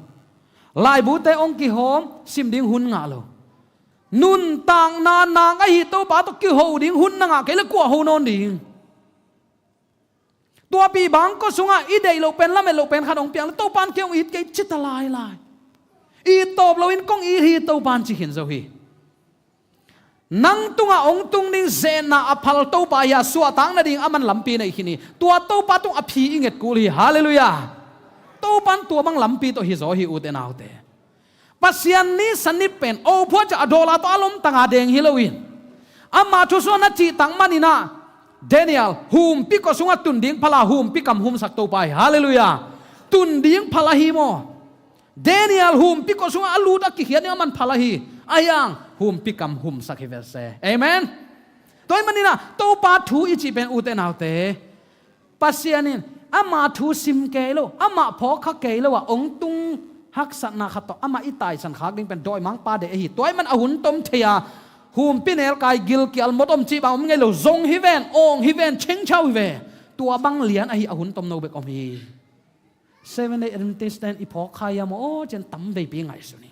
Laibute hong kihawm sim ding hun ngah lo. Nuntakna nang ahi Topa tawh kiho ding hun na ngah kei le kua ho nawn ding. Tuapi bangkua sungah i deih loh pen, lamet loh pen khat hong piang le Topan kei hong it kei cita lailai. I tawp loin kong it hi Topan ci khin zo hi. Nang tungah hong tung ding zenna a phal Topa hi a, suahtak nading a man lampi nei khin hi. Tua Topa tung a phi i nget kul hi. Halleluiah. Topan tua bang lampi tawh hi zaw hi ute naute. Pasian ni sanni pen o phuaca a dawla tawh a lomtanga deng hi loin ama thusuan a cihtak maninah Daniel humpi kua sungah tun ding phala humpi kam humsak Topa hi. Halleluiah. Tun ding phala hi maw? Daniel humpi kua sungah a lut a kikhiat ding a man phala hi. Ahiang humpi kam humsak hi ve se. Amen. Tua hi maninah Topa thu i cih pen ute naute Pasian in ama thu sim kei lo, ama phawkkha kei lo a hong tung haksatna khat tawh amah i taisan khak ding pen dawimangpa deih ahi. Tua ahih man a hun tom thei a, humpinelkai gilkial mawk om cih bang om ngei lo, zong hi ven, awng hi ven, chengchau hi ve. Tua bang lian ahi a hun tomno bek om hi. Seventh Day Adventist ten i phawkkha hiam aw, ci-in tam veipi ngaihsun hi.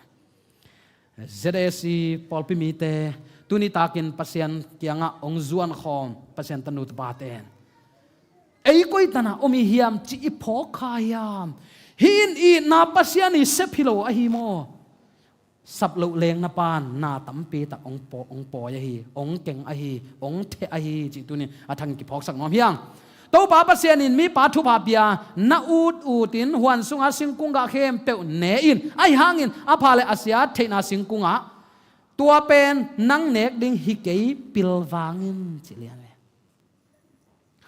Z A C pawlpi mite, tuni takin Pasian kiangah hong zuan khawm Pasian tanu tapate, ei koi tan a om i hiam cih i phawkkha hiam? Hih in itna Pasian i sep hi lo ahi maw? Sap loh lengna pan na tampi tak hong paw-, hong pawi ahi, hong keng ahi, hong theh ahi cih tuni a thang kiphawksak nuam hi hang. Topa Pasian in mipa thupha pia, na ut utin huan sunga singkung gah khempeuh ne in, ahi hangin a pha le a sia theihna singkungah tua pen nang nek ding hi kei, pilvang in, ci lian ve.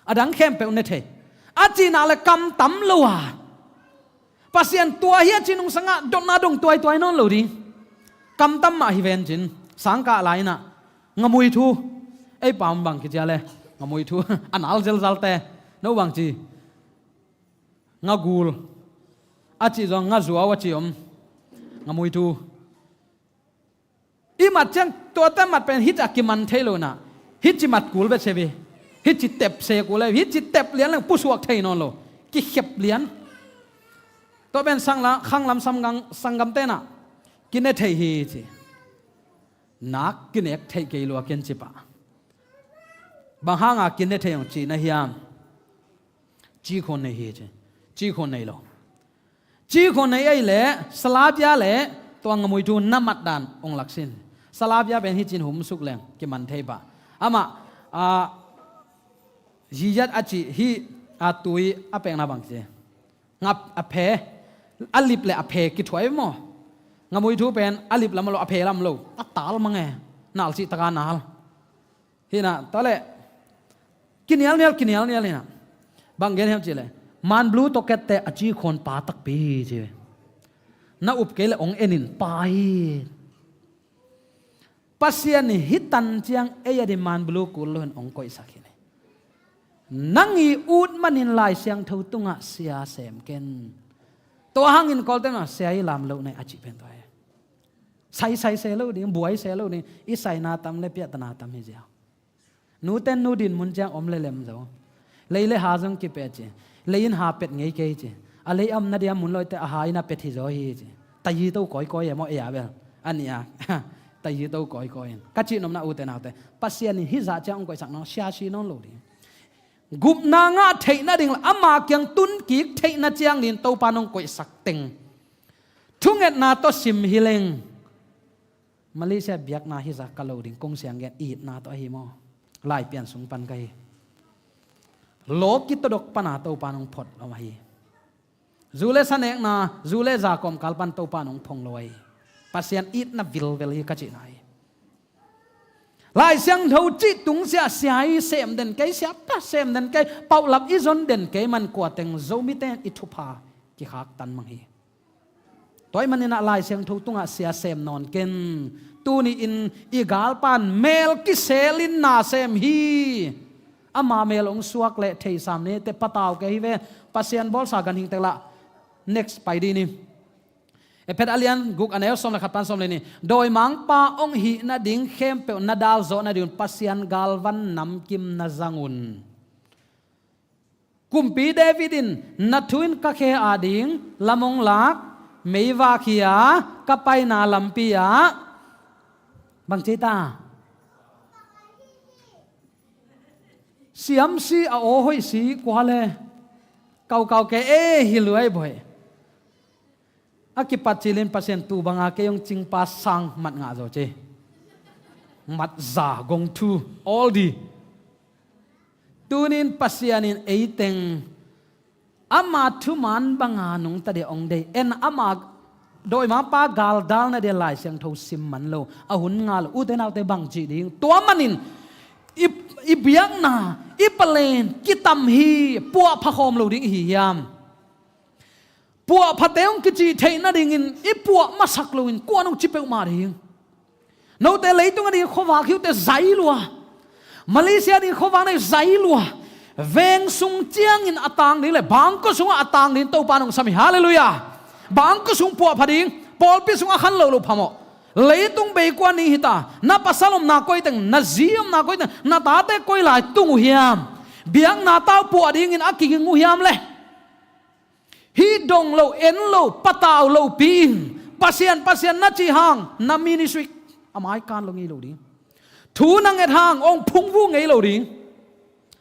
A dang khempeuh ne thei. A cihna le kam tam lo a, Pasian tua hi a cih nungsangah dotna dong tuaituai nawn lo ding. Kam tam mah hi ven cin, sangkah lai-inah ngamui thu, ei pam bang kicia le, ngamui thu, a nal zelzalte, no bang ci, ngagul, a cih zong ngazuau a cih om, ngamui thu. I mat ciang tuate mat pen hih a kiman thei lo inah, hih ci mat kul ve se ve. Hih ci tep se kul le, hih ci tep lian leng pusuak thei nawn lo. Kikhep lian. Tua pen sangla, khanglam samgang, sanggamte inah kine thei hi ci. Nak kinek thei kei lua ken ci pah. Bang hanga kine thei hong ci na hiam? Ci khuan nei hi ci. Ci khuan nei lo. Ci khuan nei ei leh, salabia leh tua ngamui thu na mat dan hong laksin. Salabia pen hih cin humsuk leng kiman thei pah. Amah, a, ziyat a cih hih, a, tui a pekna bang ci. Ngap a phe, a lip le a phe kithuai maw? Ngamui thu pen a lip lam lo, a phe lam lo. A tal mang e. Nal cih taka nal. Hinah, tua leh kinialnial, kinialnial hinah. Bang gen hiam cih leh, man blu tawh kette a ci khuan pa takpi hi ci. Na up kei le hong en in pa hi. Pasian in hih tan ciang ei a ding man blu kul loin hong koihsak hi. Nang i ut manin Lai Siangtho tungah sia sem ken. Tua hangin Kawlte'n ah sia i lam loh nei a cih pen tua hi. Saisai se lo ding, buai se lo ding, i saina tam le piahtana tam hi ziau. Nute'n nu dinmun ciang om le lem zo. Lei le ha zong kipet ci. Lei in ha pet ngei kei ci. A lei a omna dia mun lawite a ha in a pet hi zaw hi ci. Tayi to kawikawi e maw ei a bel. A nih a. Tayi to kawikawi in. Ka cih nopna ute naute, Pasian in hih zah ciang hong koihsak nawn, siasi nawn lo ding. Gupna ngah theihna ding le ama kiang tun kik theihna ciang ding Topa in hong koihsak teng. Thungetna tawh sim hi leng. Malaysia biakna hih zah ka lo ding kong siang gen itna tawh ahi maw? Laipian sung pan ka hi. Law kitodok pana Topa in hong phot lo ahi. Zu le sa nekna, zu le za kawmkal pan Topa in hong phong lo ahi. Pasian itna vilvel hi ka cihna hi. Lai Siangtho cih tungsiah sia i sem den kei, sia pa sem den kei, paulap i zon den kei man kua teng Zomite in i thupha kikhak tan mang hi. Tua ahih manin ah Lai Siangtho tungah sia sem nawn ken. Tuni-in i galpa'n mel kiselin na sem hi. Ama mel hong suak leh theisam ni te patau kei hi ve. Pasian bawlsa ganhing tek lah. Next pai dih ni. Efesa a lian guk a neu sawm le khat pan sawm le nih. Dawimangpa hong hih nading khempeuh na dal zawh nadingun Pasian galvan namkim na zang un. Kumpi David in, na thu in ka khe ading lam hong lak, meivak hi-a ka paina lampi ah bang ci ta? Siamsi a aw hoih si kua le kaukau ke e hi luai bawih. A kipat cilin Pasian tu banga kei hong cingpa sang mat ngah zaw ci. Mat za gong thu all di. Tunin Pasian in eiteng ama thuman banga nungta dia hong dei en, ama dawimangpa galdalna dia Lai Siangtho sim man lo, a hun nga lo, ute naute bang cih ding? Tua manin i, i biakna, i palen kitam hi, puahpha khawm lo ding i hi hiam? Puahphate hong kicih theih nadingin i puah masak loin kuan hong ci peuhmah ding. Note leitung a ding khuavak hi uh teh zai lua. Malaysia a ding khuavak na hi zai lua. Veng sung ciangin a tang ding le bangkua sungah a tang ding Topa nong sam hi. Halleluiah. Bangkua sung puahpha ding, pawlpi sungah khan lo lo phamawh. Leitung beikua ni hita, na pasal omna koiteng, na zi omna koiteng, na tate koi lai tung uh hiam? Biakna tau puah dingin a kiging uh hiam le? Hih dong lo, en lo, patau lopi in, Pasian, Pasian na cih hang na ministry a maikan lo ngei lo ding. Thu na nget hang hong phungvuh ngei lo ding.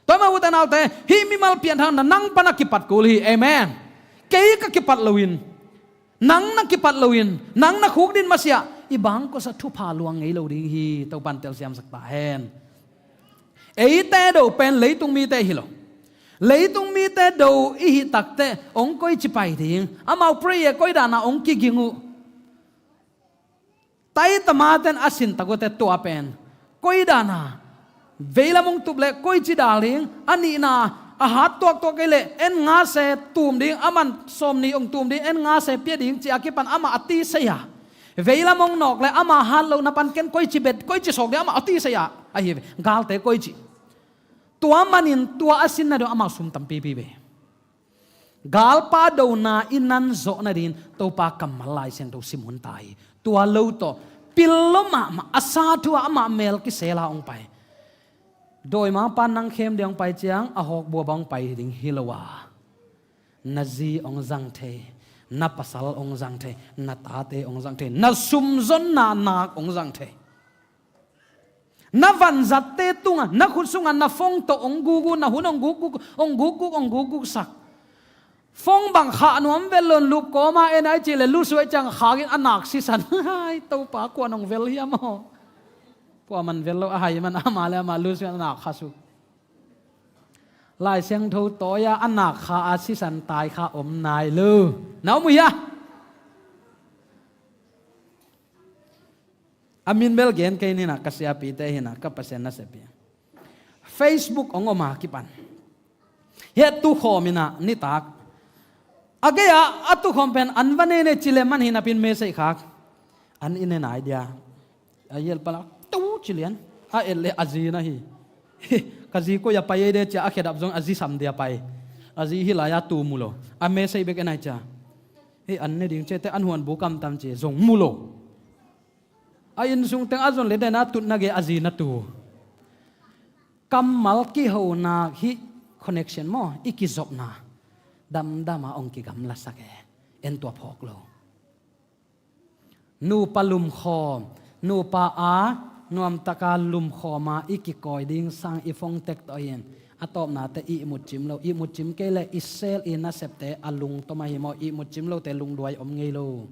Tua mah ute naute, hih mimal pian hang na nang pan a kipat kul hi. Amen. Kei ka kipat loin, nang na kipat loin, nang na khukdin masiah i bangkua sa thupha luang ngei lo ding hi. Topan telsiamsak ta hen. Eite do pen leitung mite hi lo. Leitung mite do i hih takteh hong koici pai ding? Amau prayer koi dana hong kiging uh? Taitamaten a sin tak uh teh tua pen koi dana veilam hong tup le koici dal ding? A nihna, a hat tuaktuak kei le en nga se tum ding, a man sawm nih hong tum ding, en nga se pia ding ci a kipan amah a ti sei a, veilam hong nawk le ama hat lohna pan ken koici bet, koici sawk ding amah a ti sei a, ahi ve. Galte koici. Tua manin tua a sinna dong amau sum tampipi ve. Galpa dona i nan zawh nadin Topa kammal Lai Siangtho sim hun ta hi. Tua lo tawh pil lo mahmah, a sa thu ah amah mel kisela hong pai. Dawimangpa nang khem ding hong pai ciang a hawk buaba hong pai ding hi lo a, na zi hong zang thei, na pasal hong zang thei, na tate hong zang thei, na sumzonna nak hong zang thei. Na vanzatte tungah, na khut sungah na phone tawh hong gukguk, na hun hong gukguk, hong gukguk, hong gukguksak. Phone bang khah nuam vet lo, lup kawma en ai cih le lusuai ciang khakin a nak sisan. Hai, Topa kua nong vel hiam aw? Kua man vel lo, a hai man ama le ama lusuai a nak khasuk. Lai Siangtho tawi-a a nak kha a sisan tai kha om nai lo. Na om uh hia? A min bel gen kei nina, ka siapite hina, ka Pasian nasep hi. Facebook hong om a kipan, hiah tukhawm ina nitak a gei-a a tukhawm pen an va nei nei ci le man hinapin message khak. An i ne nai dia. A hial palak tu ci lian. A et le a zi na hi. Ka zi koi a pai ei de cia a khedap zong a zi sam dia pai. A zi hi lai-a tu mu lo. A message bek e nai cia. Hei an ne ding cia te an huan bu kamtam ci zong mu lo. A inn sung teng a zon le dena tutna ge a zi na tu. Kammal kihona hih connection maw, i kizopna damdama hong kigamlasak e. En tua phawk lo. Nupa lumkhawm, nupa a nuamtaka lumkhawma i kikawi ding sang i phone tek tawh hin a tawpnate ihmut cim lo. Ihmut cim kei le i sel i nasepte a lungtom ahi maw, ihmut cim lote lungduai om ngei lo.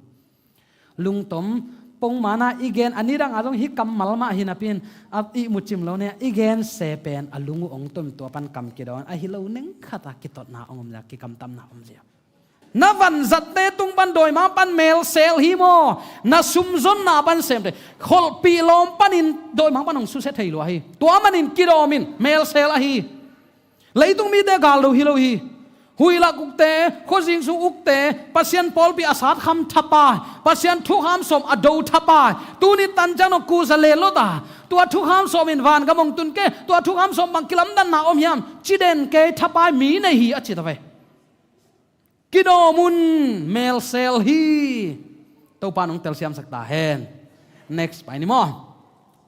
Lungtom pongmana i gen a nidanga zong hih kammal mah hinapin a ihmut cim lo ne, i gen se pen a lung uh hong tom, tua pan kam kidawn ahi lo, neng khata kitotna hong om zia, kikamtamna om zia. Na vanzatte tung pan dawimang pan melsel hi maw? Na sumzonna pan semte kholhpih lawm panin dawimang pan hong susia thei lua hi. Tua manin kidawmin melsel ahi. Leitung mite gal do hi lo hi. Huihlak ukte, khuazing sung ukte, Pasian pawlpi a satkham thapai, Pasian thukham sawm a do thapai. Tuni tanciang nong kuza le lota, tua thukham sawmin vangam hong tun ke, tua thukham sawm bang kilamdanna om hiam? Ci den kei, thapai mi nei hi a ci ta ve. Kidawm un, melsel hi. Topa nong telsiamsak ta hen. Next pai ni maw.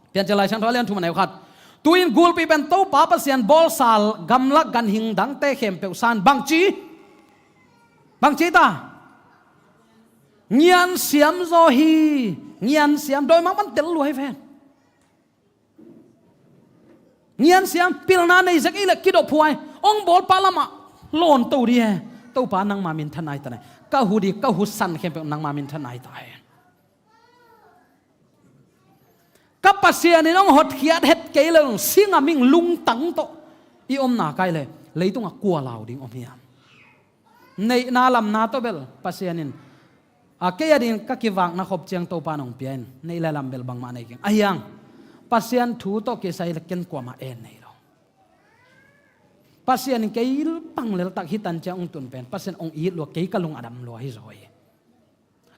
Piancil Lai Siangtho a lian thum a neu khat. Tu-in gulpi pen Topa Pasian bawlsa gamlak ganhing dangte khempeuh san bangci, bangci ta? Ngiansiam zaw hi. Ngiansiam, dawimang pan tel lua hi ven. Ngiansiam, pilna nei zek i le kidophuai. Hong bawlpa lamah lawnto di he. Topa nangma minthan ai ta nai. Ka hu di, ka hu san khempeuh nangma minthan ai ta he. Ka Pasian in hong hotkhiat het kei lo, singa ming lungtang tawh i omna kai le leitungah kua lau ding om hiam? Neihna lamna tawh bel Pasian in a kei a dingin ka kivakna khop ciang Topa nong pia in, neih le lam bel bangmah nei keng. Ahiang Pasian thu tawh kisai le ken kuamah en nei lo. Pasian in kei pang leltak hi tan ciang hong tun pen Pasian hong it lua, kei ka lung a dam lua hi zaw hi.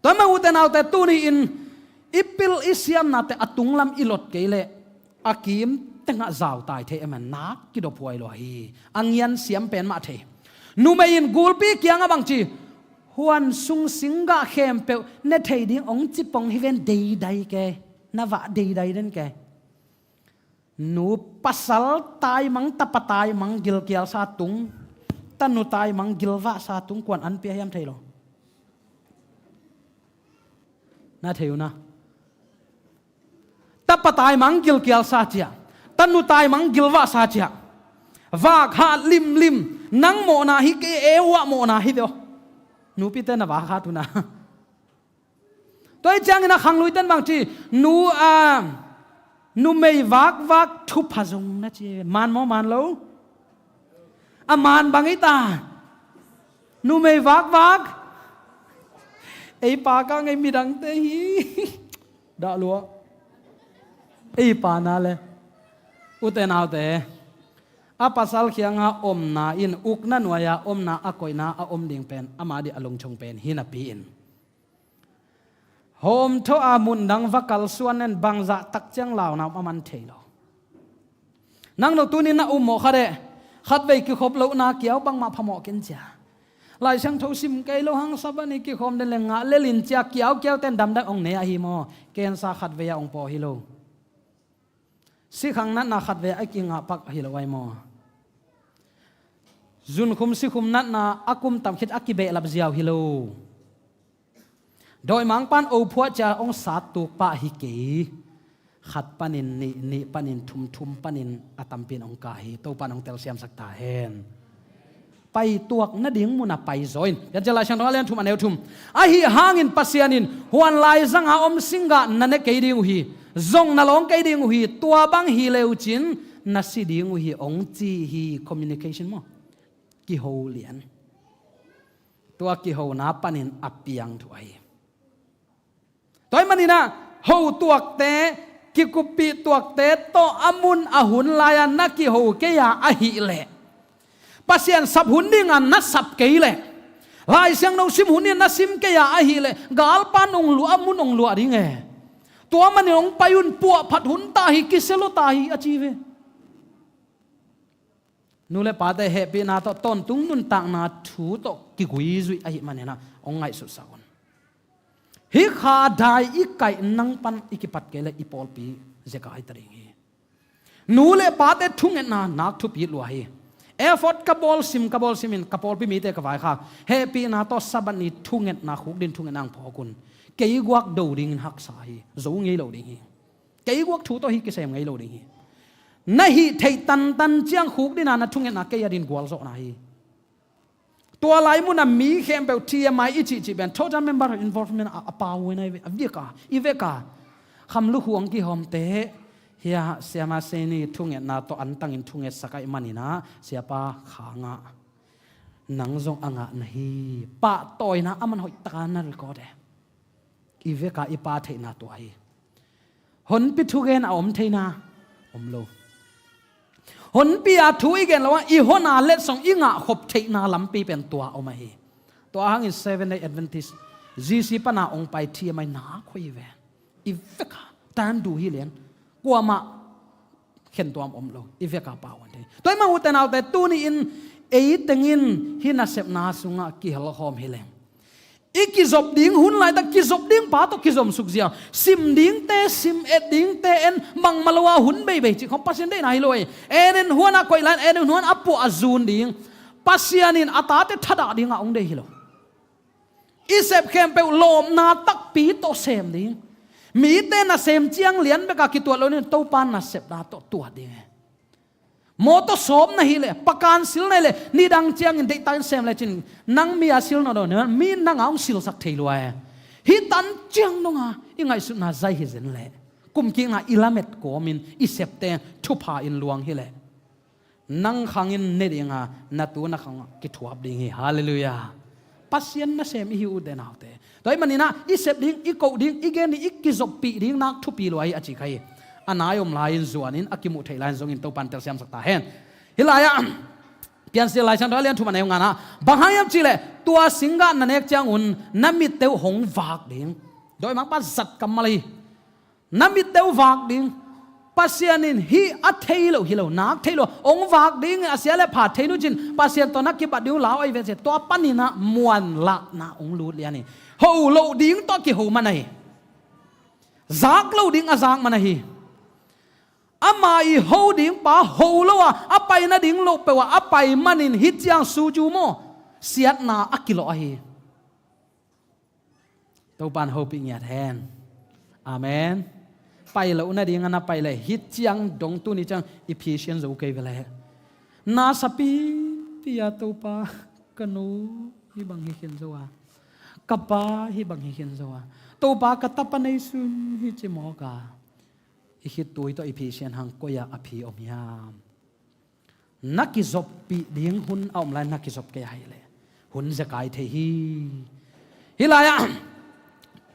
Tua mah ute naute, tuni-in i pil i siamnate a tunglam i lot kei leh a kim tengah zautai thei, amen, nak kidophuai lua hi. A ngian siam pen mah thei. Numei in gulpi kiangah bangci, huan sung singgah khempeuh ne thei ding ong cipong hi ven, deidai ke, na vah deidai den ke. Nu pasal taimang, tapa taimang gilkialsa tung, tanu taimang gilvahsa tung, kuan an pia hiam thei lo. Na thei uh na. Tapa taimang gilkialsa ciah, tanu taimang gilvahsa ciah. Vak hat limlim, nang mawhna hi kei, e uah mawhna hi deuh. Nupite na vak hat uh na. Tua hi ciangin a khangluiten bangci, nu a, numei vakvak thupha zong na ci. Man maw, man lo? A man bang ei ta. Numei vakvak. Ei pa ka ngei midangte hi. Dah lua. Ei pa na le. Ute naute. A pasal khianga omna in ukna nuaia omna a koihna a om ding pen ama dih a lungchung pen hi napi in. Hawm tho a mun dang va kalsuan nen bangzah tak ciang launa om a man thei lo. Nang no tunin na um mawh khat eh, khatvei kikhop lohna kiau bangmah phamawh ken cia. Lai Siangtho sim kei lo hang Sabbath ni kikhawm den le ngah lelin cia kiaukiau ten damdang ong ne ahi maw? Kensa khatvei a ong pawh hi lo. Sikhang natna khatvei a kingah pak hi lo ai maw? Zunkhum sikhum natna a kum tam khit a kibehlap ziau hi lo. Dawimangpan ophuah cia ong sat tuk pah hi kei. Khat panin nih, nih panin thum, thum panin a tampin ong ka hi. Topan ong telsiamsak ta hen. Paituak nading muna paizaw in. Piancil Lai Siangtho a lian thum a neu thum. Ahi hangin Pasian in huan laizanga om singgah na ne kei ding uh hi. Zong na lawng kei ding uh hi. Tua bang hi leucin na si ding uh hi ong ci hi. Communication maw? Kiho lian. Tua kihona panin a piang thu ahi. Tua hi maninah ho tuakte, kikuppih tuakte tawh a mun a hun lai-a na kiho kei-a ahih leh Pasian sap hun dinga na sap kei leh Lai Siangtho sim hun dinga na sim kei-a ahih leh galpan ong luah a mun ong luah ding e. Tua manin ong pai un puahphat hun ta hi kisia lo ta hi a ci ve. Nu le pate hehpihna tawh tawntung nuntakna thu tawh kiguizuih ahih maninah ong ngaihsutsak un. Hih kha dai i kaih nang pan i kipat kei le i pawlpi zeka hi ta ding hi. Nu le pate thungetna nak thupi lua hi. Effort ka bawl sim, ka bawl simin ka pawlpi mite ka vaikhak. Hehpihna tawh Sabbath ni thungetna khukdin thungetna ang phawk un. Kei guak do dingin haksa hi. Zo ngei lo ding hi. Kei guak thu tawh hi kisem ngei lo ding hi. Na hih theih tantan ciang khukdina na thungetna kei a din gualzawhna hi. Tua lai muna mi khempeuh T M I i cihcih pen total member involvement a, a pau huai na i veka, i veka. Kham lukhu ang kihawmte hia siama seini thungetna tawh antangin thungetsak aih maninah siapa khangah nang zong a ngah na hi. Pahtawina a man hoihtaka na record e. I veka i pa theihna tua hi. Honpi thugen a om theina om lo. Honpi a thu i gen lo a i hona letsong i ngah khop theihna lampi pen tua om ahi. Tua hangin Seven Day Adventist G C pana ong pai T M I nak khoi ve. I veka tan du hi lian. Kuamah khentuam om lo, i veka pau an thei. Tua i mah ute naute tuni in ei tengin hih nasepna sungah kihelkhawm hi leng. I kizop ding hun laitak kizop ding pa tawh kizom suk ziau. Sim dingte, sim et dingte en bangmah lo a hun beibei cih khawng Pasian deihna hi lo ei. En en huan a koih lai, en en huan a puah a zun ding. Pasian in a tate thadah dingah ong deih hi lo. I sep khempeuh lawpna takpi tawh sem ding. Mite nasem ciang lian beka kituat lo nin Topa nasepna tawh tuat ding e. Mawtaw sawp na hileh, pakan sil na hileh, nidang ciangin deihtakin sem lecin nang mi a sil nawn lo, mi nanga hong silsak thei lua e. Hih tan ciang donga i ngaihsutna zai hi zen leh kumkikna i lamet kawmin i septe thupha in luang hileh nang khangin ne dinga na tu na khang kithuap ding hi. Halleluiah. Pasian nasem i hi ute naute. Tua ahih maninah i sep ding, i koh ding, i gen ding, i kizoppih ding nak thupi lua hi a ci kha hi. A nai om lai-in zuanin a kimuh theih lai-in zongin Topan telsiamsak ta hen. Hih lai-ah Piancil Lai Siangtho a lian thum a neu ngana, bang hang hiam cihleh tua singgah na nek ciangun na mitte uh hong vak ding. Dawimangpa zat kammal hi. Na mitte uh vak ding. Pasian in hih a thei lo hi lo, nak thei lo, hong vak ding a sia le pha thei nu cin, Pasian tawh na kibat ding uh lau ahi ve ci, tua panin ah muanlahna hong lut lian hi. Ho loh ding tawh kiho man ahi. Zak lo ding a zak man ahi. Ama i ho ding pa ho lo a, a pai nading loh peuh a, a pai manin hih ciang suju maw, siatna a kilawh ahi. Topan hopih ngiat hen. Amen. Pai loh nading a na pai le, hih ciang dong tuni ciang i phisian zo kei ve le. Na sapipi a Topa, ka nu hih bang hi khin zo a, ka pa hih bang hi khin zo a, Topa ka tapa neisun hi ci mawk a, i khitui tawh i phisian hang koi ah a phi om hiam? Na kizoppih ding hun a om lai, na kizop kei a hih leh hun zekai thei hi. Hih lai-ah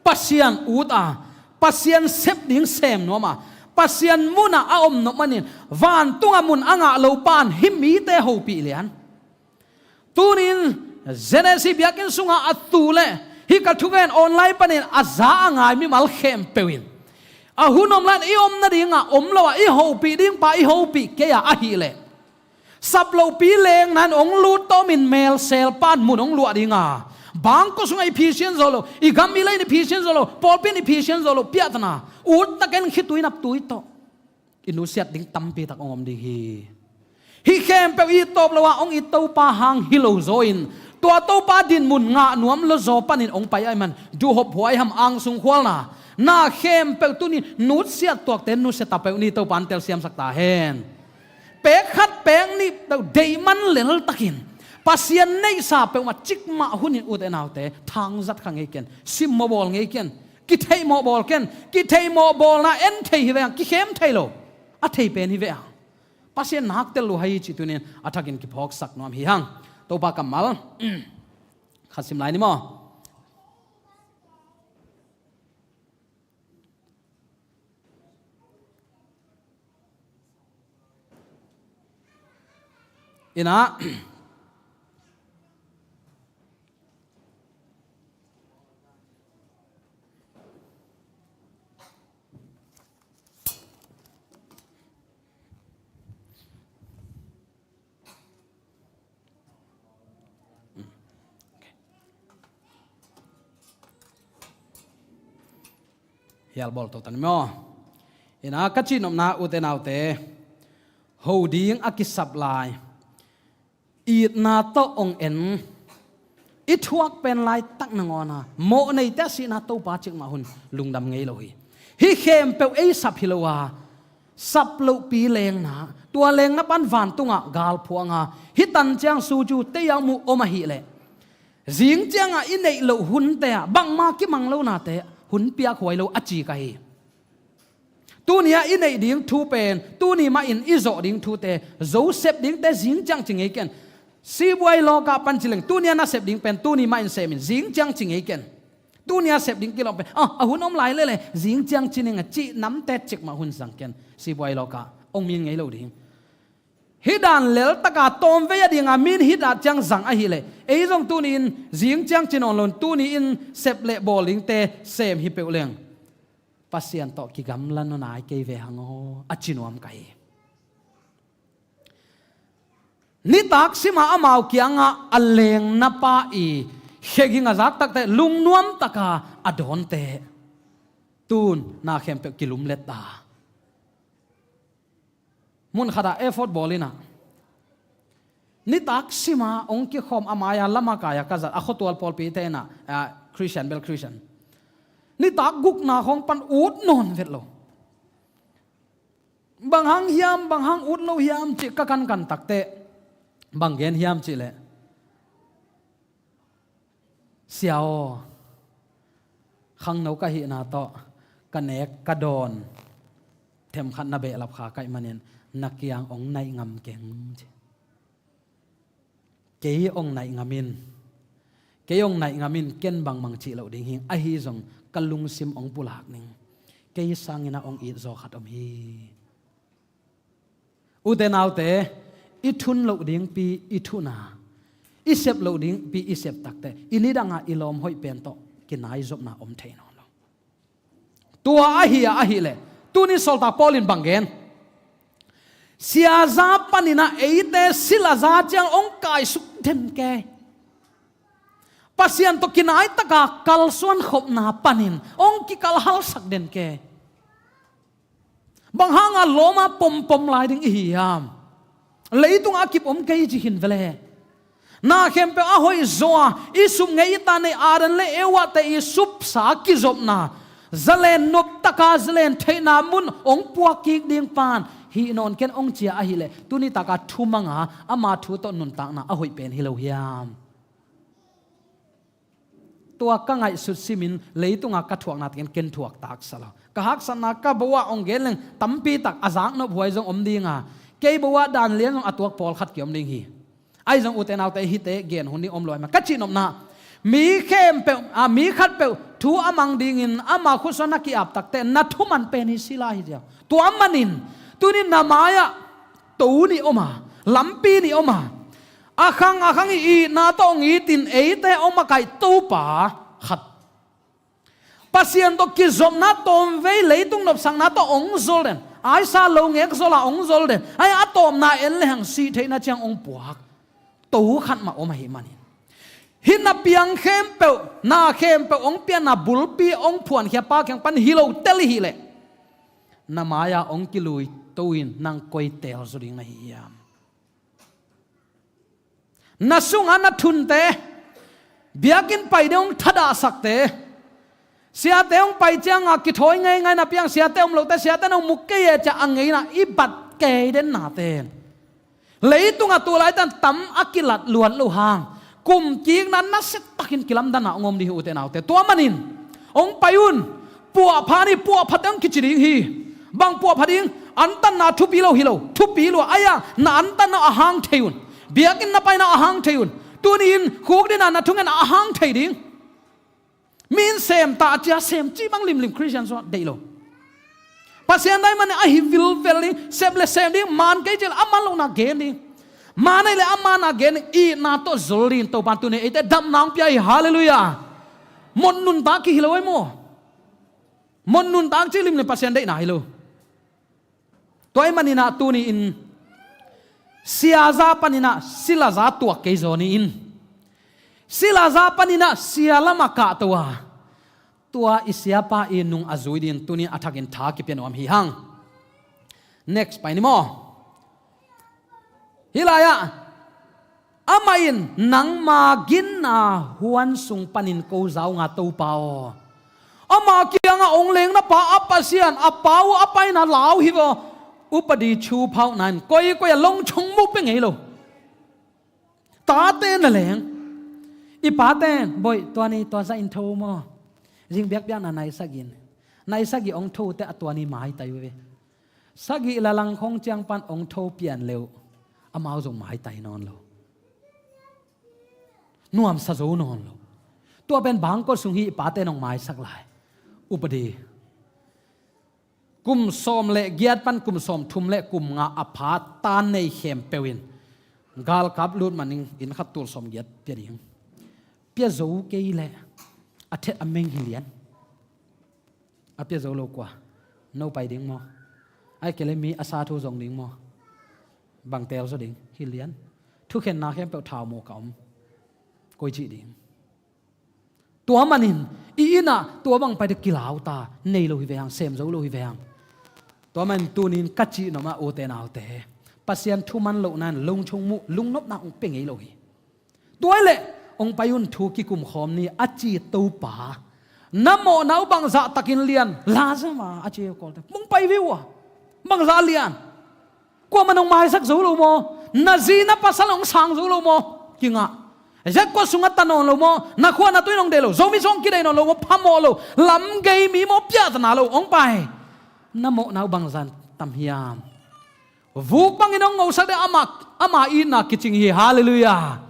Pasian ut a, Pasian sep ding sem nuam a, Pasian munah a om nop manin vantungah mun a ngah lo pan hih mite hopih lian. Tunin Genesis biakinn sungah a tu le hih ka thugen online panin a za a ngai mimal khempeuh in a hun om lai-in i om nadingah om lo a, i hopih ding pa i hopih kei a ahih leh, sap lohpi lengna in hong lut tawmin melsel pan mun hong luah ding a, bangkua sungah i phisian zo lo, i gam i lei in i phisian zo lo, pawlpi in i phisian zo lo, piahtana ut takin khitui naptui tawh i nusiat ding tampi tak hong om ding hi. Hih khempeuh i tawp lo a hong it Topa hang hi lo zaw in, tua Topa dinmun ngah nuam lo zaw panin hong pai ahih man, duhhop huai ham, angsung khualna, na khempeuh tuni nusiat tuakte nusia ta peuh ni. Topa in telsiamsak ta hen. Pek khat pek nih peuh deih man lel takin Pasian neihsa peuhmah cikmah hunin, ute naute, thangzat kha ngei ken, simmawh bawl ngei ken, kitheihmawh bawl ken. Kitheihmawh bawlna en thei hi ve hang, kikhem thei lo a thei pen hi ve hang. Pasian nak tel uh hi cih tunin a thakin kiphawksak nuam hi hang. Topa kammal khat sim lai ni maw? Ina. Hial bawl to ta ni maw? Ina, ka cihnopna, ute naute, ho ding a kisap lai, itna tawh hong en, i thuak pen laitak nangawn a mawh neite a sihna Topa cikmah hun lungdam ngei lo hi. Hih khempeuh ei sap hi lo a, sap lohpi lengna, tua lengna pan vantungah gal phuang a, hih tan ciang suju tei a mu om ahih leh, zing ciangah i neih loh hunte ah bangmah kimang lonate hun piak huai lo a ci ka hi. Tuni-ah i neih ding thu pen tuni mahin i zawh ding thute, zo sep dingte zing ciang ci ngei ken. Sibuai lawkah pan ci leng, tuni-ah na sep ding pen tuni mahin sem in, zing ciang ci ngei ken. Tuni-ah sep ding kilawm pen, ah, a hun om lai lele, zing ciang ci ning a cih namte cikmah hun zang ken. Sibuai lawkah hong min ngei lo ding. Hih dan leltaka tawmvei a dinga min hih dan ciang zang ahih leh, ei zong tuni-in zing ciang ci nawn lo-in, tuni-in sep le bawl dingte sem hi peuh leng, Pasian tawh kigamla nawn nai kei ve hang aw, a ci nuam ka hi. Nitak sima amau kiangah a lengna pa i kheging a zak takte, lungnuam taka a dawnte, tun na khempeuh kilumlet ta. Mun khatah effort bawl inah, nitak sima hong kikhawm a mai-a lama kai-a ka zat a khuatual pawlpite inah, ah, Christian bel Christian, nitak gukna khawng pan ut nawn vet lo. Bang hang hiam, bang hang ut lo hiam cih ka kankan takte, bang gen hiam cih leh, "Sia aw, khangno ka hihna tawh ka nek ka dawn themkhat na behlap kha ka hih manin na kiang hong naih ngam keng," ci. "Kei hong naih ngam in, kei hong naih ngam in, ken bangmah cih loh ding hi, ahi zong ka lungsim hong pulak ning, kei sangin ah hong it zaw khat om hi." Ute naute, i thun loh dingpi i thun a, i sep loh dingpi i sep takte, i nidangah i lawm hoih pen tawh kinaizopna om thei nawn lo. Tua ahi a, ahih leh Tuni sawltak Paul in bang gen? Siaza panin ah eite silaza ciang hong kaisuk den kei. Pasian tawh kinai taka kalsuan khopna panin hong kikalhalsak den kei. Bang hanga lawma pompom lai ding i hi hiam? Leitungah a kip om kei ci khin vele. Na khempeuh a hoih zaw a, i sup ngei i ta nei Adam le Eva te i supsa kizopna, zalen noptaka zalen theihna mun hong puak kik ding pan hih nawn ken hong ci a ahih leh, tuni taka thumanga ama thu tawh nuntakna a hoih pen hi lo hiam? Tua ka ngaihsut simin leitunga ka thuakna tengin ken thuak taksa lo. Ka haksatna ka bo ah hong gen leng tampi tak a zaknop huai zong om dinga, kei bo ah dan lian zong a tuak pawlkhat kiom ding hi. Ahi zong ute naute, hihte gen hun ding om lo ahih man ka cihnopna, mi khempeuh, a, mi khatpeuh thu a mang dingin ama khutsuan na ki-ap takteh na thuman pen hi sila hi ziau. Tua manin tuni na mai-ah to nih om a, lampi nih om a, a khang a khang i itna tawh hong itin eite hong makaih Topa khat, Pasian tawh kizopna tawmvei leitung nopsakna tawh hong zol den, aisa lo ngek zol a hong zol den, ai a tawpna en lehang sih theihna ciang hong puak to khat mah om ahih manin, hih na piang khempeuh, na khempeuh hong pianna bulpi hong phuankhia pa kiang pan hi lo tel i hih leh, na mai-ah hong kilui to-in nang koi teel zaw ding na hi hiam? Na sungah na thunte, biakinn pai ding hong thadahsakte, siate hong pai cianga kithawi ngeingai na piang, siate om lote, siate nong mu kei e cia a ngeina i bat kei den nate, leitungah tu laitan tam a kilat luat lo hang, kumkikna nasia takin kilamdanna hong om ding hi ute naute. Tua manin hong pai un. Puahpha ni, puahphate hong kici ding hi. Bang puahpha ding? Antanna thupi lo hi lo, thupi lua. Ai-a na antanna a hang thei un. Biakinn na paina a hang thei un. Tuni-in khukdina na thungetna a hang thei ding. Mi in sem ta a cia sem cih bang limlim Khristian sungah deih lo. Pasian dai man a hi vilvel ding, sep le sem ding, man kei cil a man lohna gen ding. Man ei le a manna gen ding, itna tawh zol ding, Topan tuni eite damna hong pia hi, halleluiah. Mot nuntak ki hi lo ei maw? Mot nuntak cih limlim Pasian deihna hi lo. Tua ahih maninah tuni-in siaza paninah silaza tuak kei zaw ni in. Silaza paninah sia lamah kahto a, tua i siapa i nung a zui dingin tuni a thakin tha kipia nuam hi hang. Next pai ni maw? Hih lai-ah amah in, "Nangma ginna huan sung panin ko zaunga Topa aw, ama kiangah hong lengna pa a Pasian a pa uh a paina lau hi vaw." Upadi chu phauhna in koikoi a longchong muh pia ngei lo. Tate na leng, i pate in, "Boih, tua ni tua zah in tho maw? Zing biakpiakna nai sagih in." Nai sagih hong tho teh a tua ni maitai uh ve. Sagih le lang khong ciang pan hong tho pian le uh, amau zong maitai nawn lo. Nuamsa zo nawn lo. Tua pen bangkot sung hi, i pate in hong maisak lai. Upadi. Kum sawm le giat pan kum sawm thum le kum nga a pha ta nei khempeuh in galkap lut manin inn khat tul sawm giat pia ding. Pia zo kei leh a thet a meng hi lian. A pia zo lo kua? No pai ding maw? Ai kei le mi a sa thu zong ding maw? Bang teel zaw ding? Hi lian. Thukhenna khempeuh thau mawk a om. Koi cih ding? Tua manin i innah tua bang pai teh kilau ta, nei lo hi ve hang, sem zo lo hi ve hang. Tua manin tunin ka cih nopna, ute naute, Pasian thu man lohna in lungchung muh, lungnopna hong pia ngei lo hi. Tua hi leh hong pai un, thu kikum khawm ni a ci Topa. Na mawhna uh bangzah takin lian, Lazarus a ci uh kawlte hong pai ve uh a, bangzah lian. Kuamah nong maisak zo lo maw? Na zi na pasal hong sang zo lo maw? Kingah. Jackpot sungah ta nawn lo maw? Na khua na tui nong deih lo, Zomi sung kideih nawn lo maw? Phamawh lo, lamgei mi maw? Piahtana lo, hong pai. Na mawhna uh bangzah tam hiam? Vuk bangin hong ngosak ding, ama, ama itna kicing hi. Halleluiah.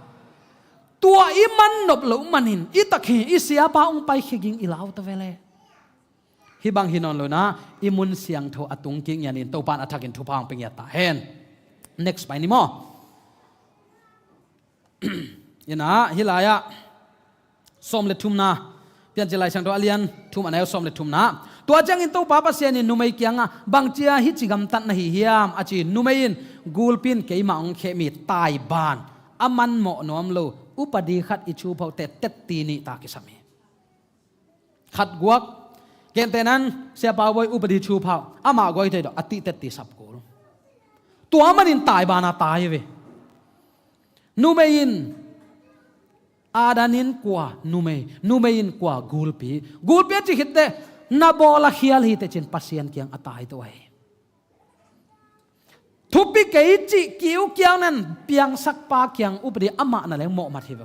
Tua i man nop loh manin i takhi i siapa hong paikhia ging i lau ta ve leh. Hih bang hi nawn lo na, i mun siangtho a tung kik ngianin Topan a thakin thupha hong pia ngiat ta hen. Next pai ni maw? Innah hih lai-ah sawm le thumna Piancil Lai Siangtho a lian thum, a neu sawm le thumna. Tua ciangin Topa Pasian in numei kiangah, "Bangcia hih ci gamtat na hi hiam?" a ci. Numei in, "Gulpi in keimah hong kheh mi taiban, a man mawh nuam lo, upadi khat i chuphauhte tetti nih ta kisam hi." Khat guak, gentehnan Sia Pau Bawi upadi chuphauh, amah guai thei dawh, a tih tetti sap kul. Tua manin taiban a tai ve. Numei in, Adam in kua numei, numei in kua gulpi. Gulpi a ci khitteh, na bawl a khial hi teh cin Pasian kiang a tai to ahi. Thupi kei cih kiukiau nan piangsak pa kiang upadi amah na leng mawhmat hi ve.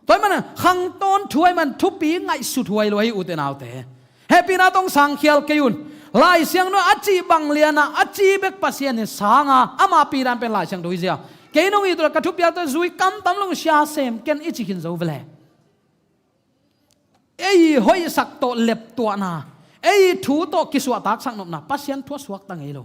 Tua ahih manin khangtawn thu ahih man thupi ngaihsut huai lua hi, ute naute. Hehpihna tawh sang khial kei un. Lai Siangtho a cih bang lianah a ci bek Pasian in sang a, ama pidan pen Lai Siangtho hi zia. Kei nong it uh leh ka thupiakte zui kamtam lo, sia sem ken i ci khin zo ve le. Ei hoihsak tawh leptuahna, ei thu tawh kisuahtaksak nopna, Pasian thu a suakta ngei lo.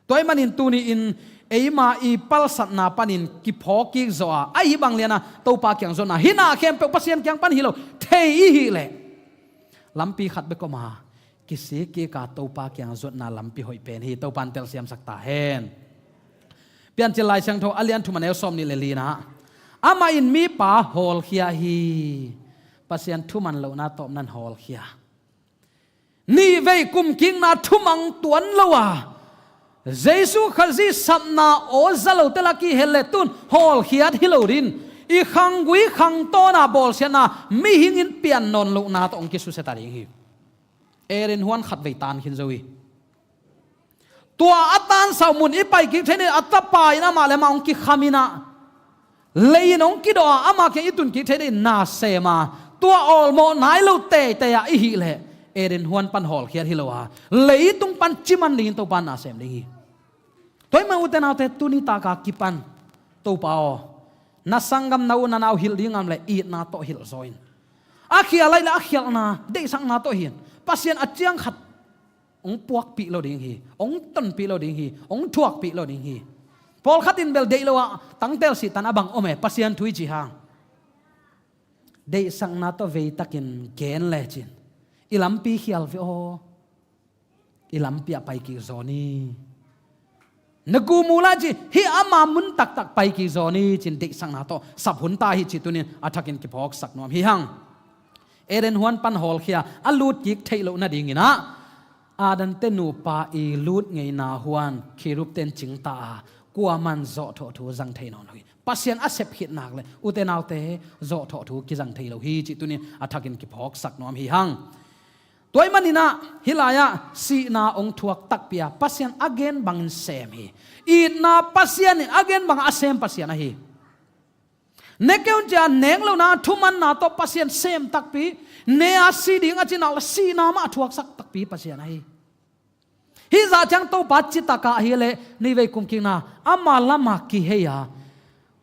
Tua ahih manin tuni-in eima i palsatna panin kiphawk kik zawh a, ahi bang lianah Topa kiang zuatna, hih na khempeuh Pasian kiang pan hi lo thei i hih leh, lampi khat bek om a, kisik kik a Topa kiang zuatna lampi hoih pen hi. Topa in telsiamsak ta hen. Piancil Lai Siangtho a lian thum, a neu sawm nih le lina, "Amah in mipa hawlkhia hi." Pasian thuman lohna tawh nan hawlkhia. Nihvei kumkikna thumang tuan lo a, Jesu Khazih sapna aw za lote lak i hel leh tun hawlkhiat hi lo ding. I khanggui khangtawna bawlsiatna mihing in pian nawn lohna tawh hong kisusia ta ding hi. Eden huan khatvei tan khin zo hi. Tua a tansau mun i pai kik theih ding a, tapa in amah le amah hong kikham in a, lei in hong kidawh a, amah kiang i tun kik theih ding na sem a, tua awlmawh nai lo teitei a i hih leh Eden huan pan hawlkhiat hi lo a, leitung pan ciman dingin Topa in na sem ding hi. Tua ahih man ute naute, tuni tak a kipan Topa aw, na sanggam, na u na nau hilh ding a om leh itna tawh hilh zaw in. A khial lai leh a khialhna, deihsakna tawh hi in. Pasian a ciang khat hong puakpih lo ding hi, hong tonpih lo ding hi, hong thuakpih lo ding hi. Pawlkhat in bel deih lo ah tangtel sihtan a bang om e, Pasian thu i cih hang. Deihsakna tawh veitakin gen lecin, i lampi khial ve aw, i lampi ah pai kik zaw ni. Na gu mu lai ci, hih ama mun taktak pai kik zaw ni cin deihsakna tawh sap hun ta hi cih tunin a thakin kiphawksak nuam hi hang. Eden huan pan hawlkhia a lut kik theih loh nadingin ah, Adam te nupa i lut ngeina huan kherub ten cingta a, kuaman zawhthawh thu zang thei nawn lo hi. Pasian a sep khit nak leh ute naute, zawhthawh thu kizang thei lo hi cih tunin a thakin kiphawksak nuam hi hang. Tua ahih manin ah, hih lai-ah sihna hong thuak takpi a, Pasian a gen bangin sem hi. Itna Pasian in a gen bangah a sem Pasian ahi. Ne kei un ci a nek lohna, thumanna tawh Pasian sem takpi. Ne a si ding a ci nak leh sihna mah a thuaksak takpi Pasian ahi. Hih zah ciang Topa citak ah ahih leh nihvei kumkikna ama lamah kihei a,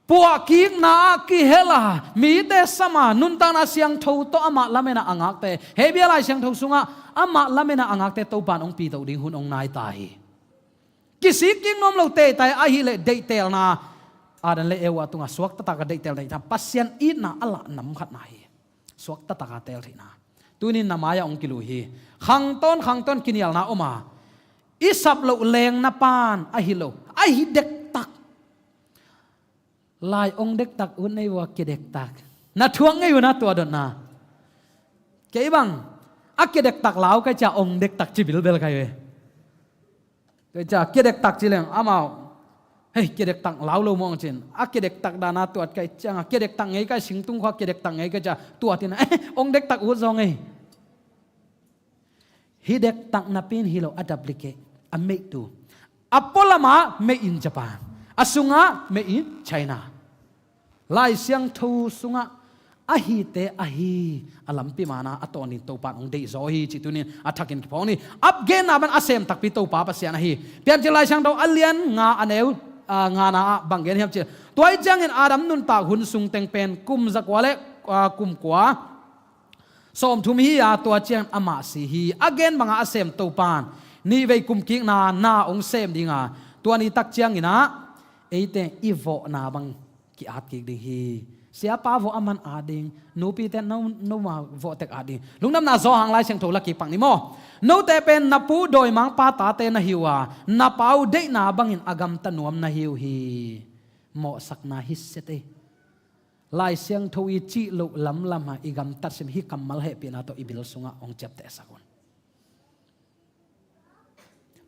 puahkikna ah kihel a, mite sam a, nuntakna siangtho tawh amah lamen ah a ngakte, Hebru Lai Siangtho sungah amah lamen ah a ngakte Topa in hong pito ding hun hong nai ta hi. Kisik kik nuam lo teitei ahih leh deihtelna, Adam le Eva tungah suakta tak a deihtel theihna, Pasian itna a lah nam khatna hi. Suakta tak a tel theihna. Tunin na mai-ah hong kilui hi. Khangtawn khangtawn kinialna om a, i sap loh lengna pan ahi lo, ahi dektak. Lai ong dektak ut nei vua, kidektak. Na thuak ngei uh na tua dotna. Kei bang a kidektak lau kai cia ong dektak ci bilbel kai ve. Kai cia kidektak ci leng amau, hei, kidektak lau lo mawng cin. A kidektak dana tuat kai cianga, kidektak ngei kai, singtung khua kidektak ngei kai cia tuat ina, eh, ong dektak ut zaw ngei. Hih dektak napi in hi lo, a duplicate, a meihtu. A pualama made in Japan, a sunga made in China. Lai Siangtho sungah ahite ahi, a lampi mana a tawnin Topa in hong deihzaw hi cih tunin a thakin kiphawk ni. A genna ban a sem takpi Topa Pasian ahi. Piancil Lai Siangtho a lian nga a neu, a, ngana ah bang gen hiam cih leh, tua hi ciangin Adam nuntak hun sung teng pen kum zakua le, a, kum kua sawmthum hi a, tua ciangin amah si hi. A gen bangah a sem Topa in nihvei kumkikna na hong sem ding a, tua ni tak ciangin ah eite i vawhna bang ki-at kik ding hi. Siapa vawh a man ading, nupite no, noma vawh tek ading. Lungdamna Johan Lai Siangtho la kik pak ni maw. Note pen na pu dawimangpa tate na hi uh a, na pa uh deihna bangin a gamta nuam na hi uh hi. Mawhsakna hi siate. Lai Siangtho i cih loh lamlam a i gamtat sim hi kammal hehpihna tawh i bil sungah hong ciaptehsak un.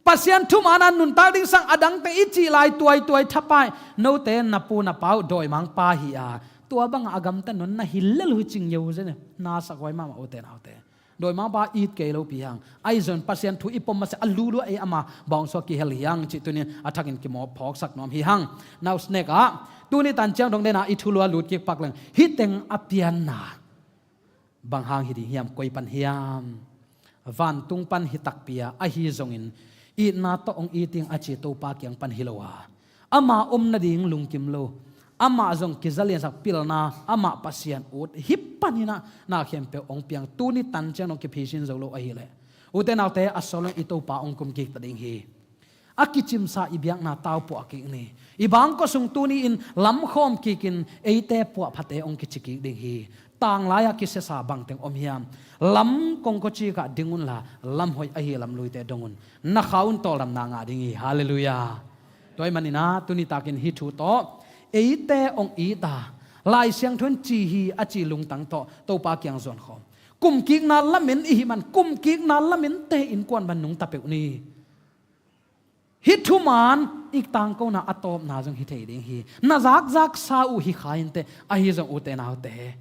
Pasian thuman a nuntak ding sang a dangte i cih lai tuaituai thapai. Note na pu na pa uh dawimangpa hi a, tua bangah a gamta nuam na hi lel uh hi cing nyo zen e. Na sakhuai mahmah ute naute. Dawimangpa it kei lo pi hang. Ahi zong Pasian thu i pom masa a lulu a ei ama bawngsuak kihel hi hang cih tunin a thakin kimawh phawksak nuam hi hang. Nau snek ah tuni tan ciang dong dena i thulu a lut kik pak leng. Hih teng a pianna bang hang hi ding hiam, koi pan hiam? Vantung pan hi takpi a, ahi zongin itna tawh hong it ding a ci Topa kiang pan hi lo a, ama om nading lungkim lo, amah zong kizaliansak pilna, amah Pasian ut hi panin ah na khempeuh hong piang, tuni tan ciang dong kiphisin zo lo ahileh, ute naute, a sawlin i Topa hong kum kik ta ding hi. A kicimsa i biakna tau puah kik ni. I bangkua sung tuni-in lamkhawm kikin eite puahphate hong kici kik ding hi. Tanglai-a kisesa bangteng om hiam? Lam kongkawcikah ding unla lamhoih ahi lamluite dong un. Na khau un tawldamna ngah ding hi. Halleluiah. Tua ahih manin ah tuni takin hih thu tawh eite hong it a, Lai Siangtho in ci hi a ci lungtang tawh Topa kiang zuankhawm. Kumkikna lamen i hih man, kumkikna lamente innkuan bang nungta peuh ni. Hih thuman i tangkona a tawpna zong hi thei ding hi. Na zakzaksa uh hi kha inteh, ahi zong ute naute,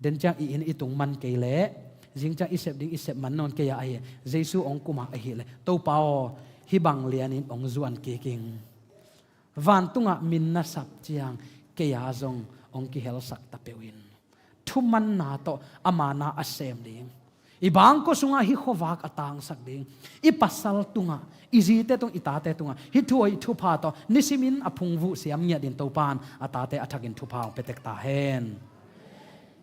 den ciang i inn i tung man kei leh, zing ciang i sep ding i sep man nawn kei a ahi, Jesu hong kum a ahileh, Topa aw, hih bang lianin hong zuan kik ing. Vantungah min na sap ciang kei a zong hong kihelsak ta peuh in. Thumanna tawh ama na a sem ding. I bangkua sungah hih khuavak a tangsak ding. I pasal tungah, i zite tung, i tate tungah hih thu hoih thupha tawh nisimin a phungvuh siam ngiat ding Topa in a tate a thakin thupha hong pia tek ta hen.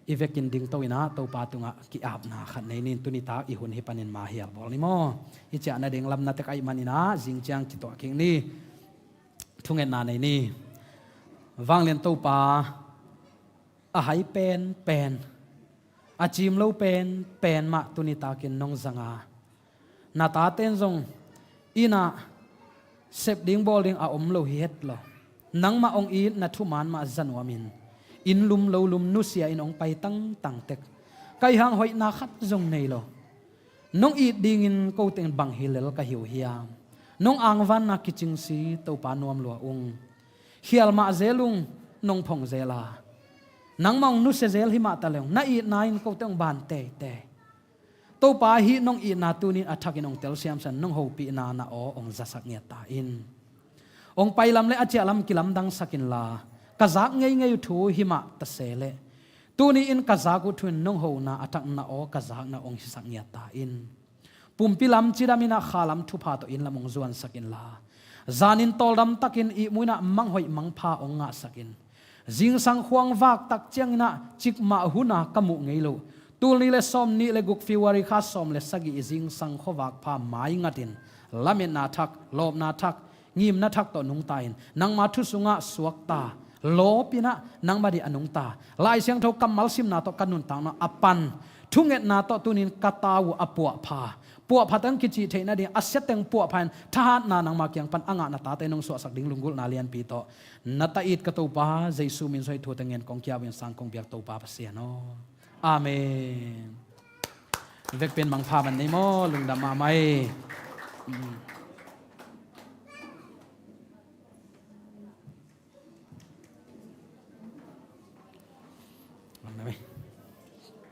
I vekin dingto in ah Topa tungah ki-apna khat nei ni. Tuni tak i hun hih panin mah hial bawl ni maw? I ciah nading lam na tek ahih manin ah zing ciang kituah kik ni. Thungetna nei ni. Vanglian Topa, a hai penpen, a cim lo penpen mah tuni takin nong zang a, na taten zong inn ah sep ding bawl ding a om lo hi het lo. Nangmah hong it na thuman mah za nuamin, inn lum lo lum nusia in hong pai tangtang tek. Ka ih hang hoihna khat zong nei lo. Nong it dingin ko teng bang hi lel ka hi uh hiam? Nong angvanna kicing si, Topa nuam lua ung. Khial mah zel ung, nong phong zel a, nangmah hong nusia zel hi mah ta leng, na itna in ko teng hong ban teitei. Topa, hih nong itna tunin a thakin hong telsiamsa in, nong hopihna na aw hong zasak ngiat ta in. Hong pailam le a ciahlam kilamdangsak inla, ka zak ngeingei uh thu hi mah ta se leh, tuni in ka zak uh thu in nong hona a thak na aw ka zakna hong hisak ngiat ta in. Pumpi lam cidam in ah kha lam thupha tawh inn lam hong zuansak inla, zanin tawldam takin ihmu in ah manghoih mangpha hong ngahsak in. Zingsang khuavak tak ciangin ah cikmah hun a ka muh ngei loh, tul nih le sawm nih le guk February kha sawm le sagih i zingsang khuavak pha maingatin, lametna thak, lawpna thak, ngimna thak tawh nungta in, nangma thu sungah suakta, lawpin ah nangma dih a nungta, Lai Siangtho kammal simna tawh ka nuntakna a pan, thungetna tawh tunin ka tau uh a puahpha, puahpha teng kicih theih nading a sia teng puahpha in thahatna nangma kiang pan a ngah na tate nong suahsak ding lunggulhna lianpi tawh na ta it ka Topa Jesu min suai thu teng ngen kong kiau in sang kong biak Topa Pasian aw. Amen. Vekpi in mangpha man nei maw, lungdam mahmah ei.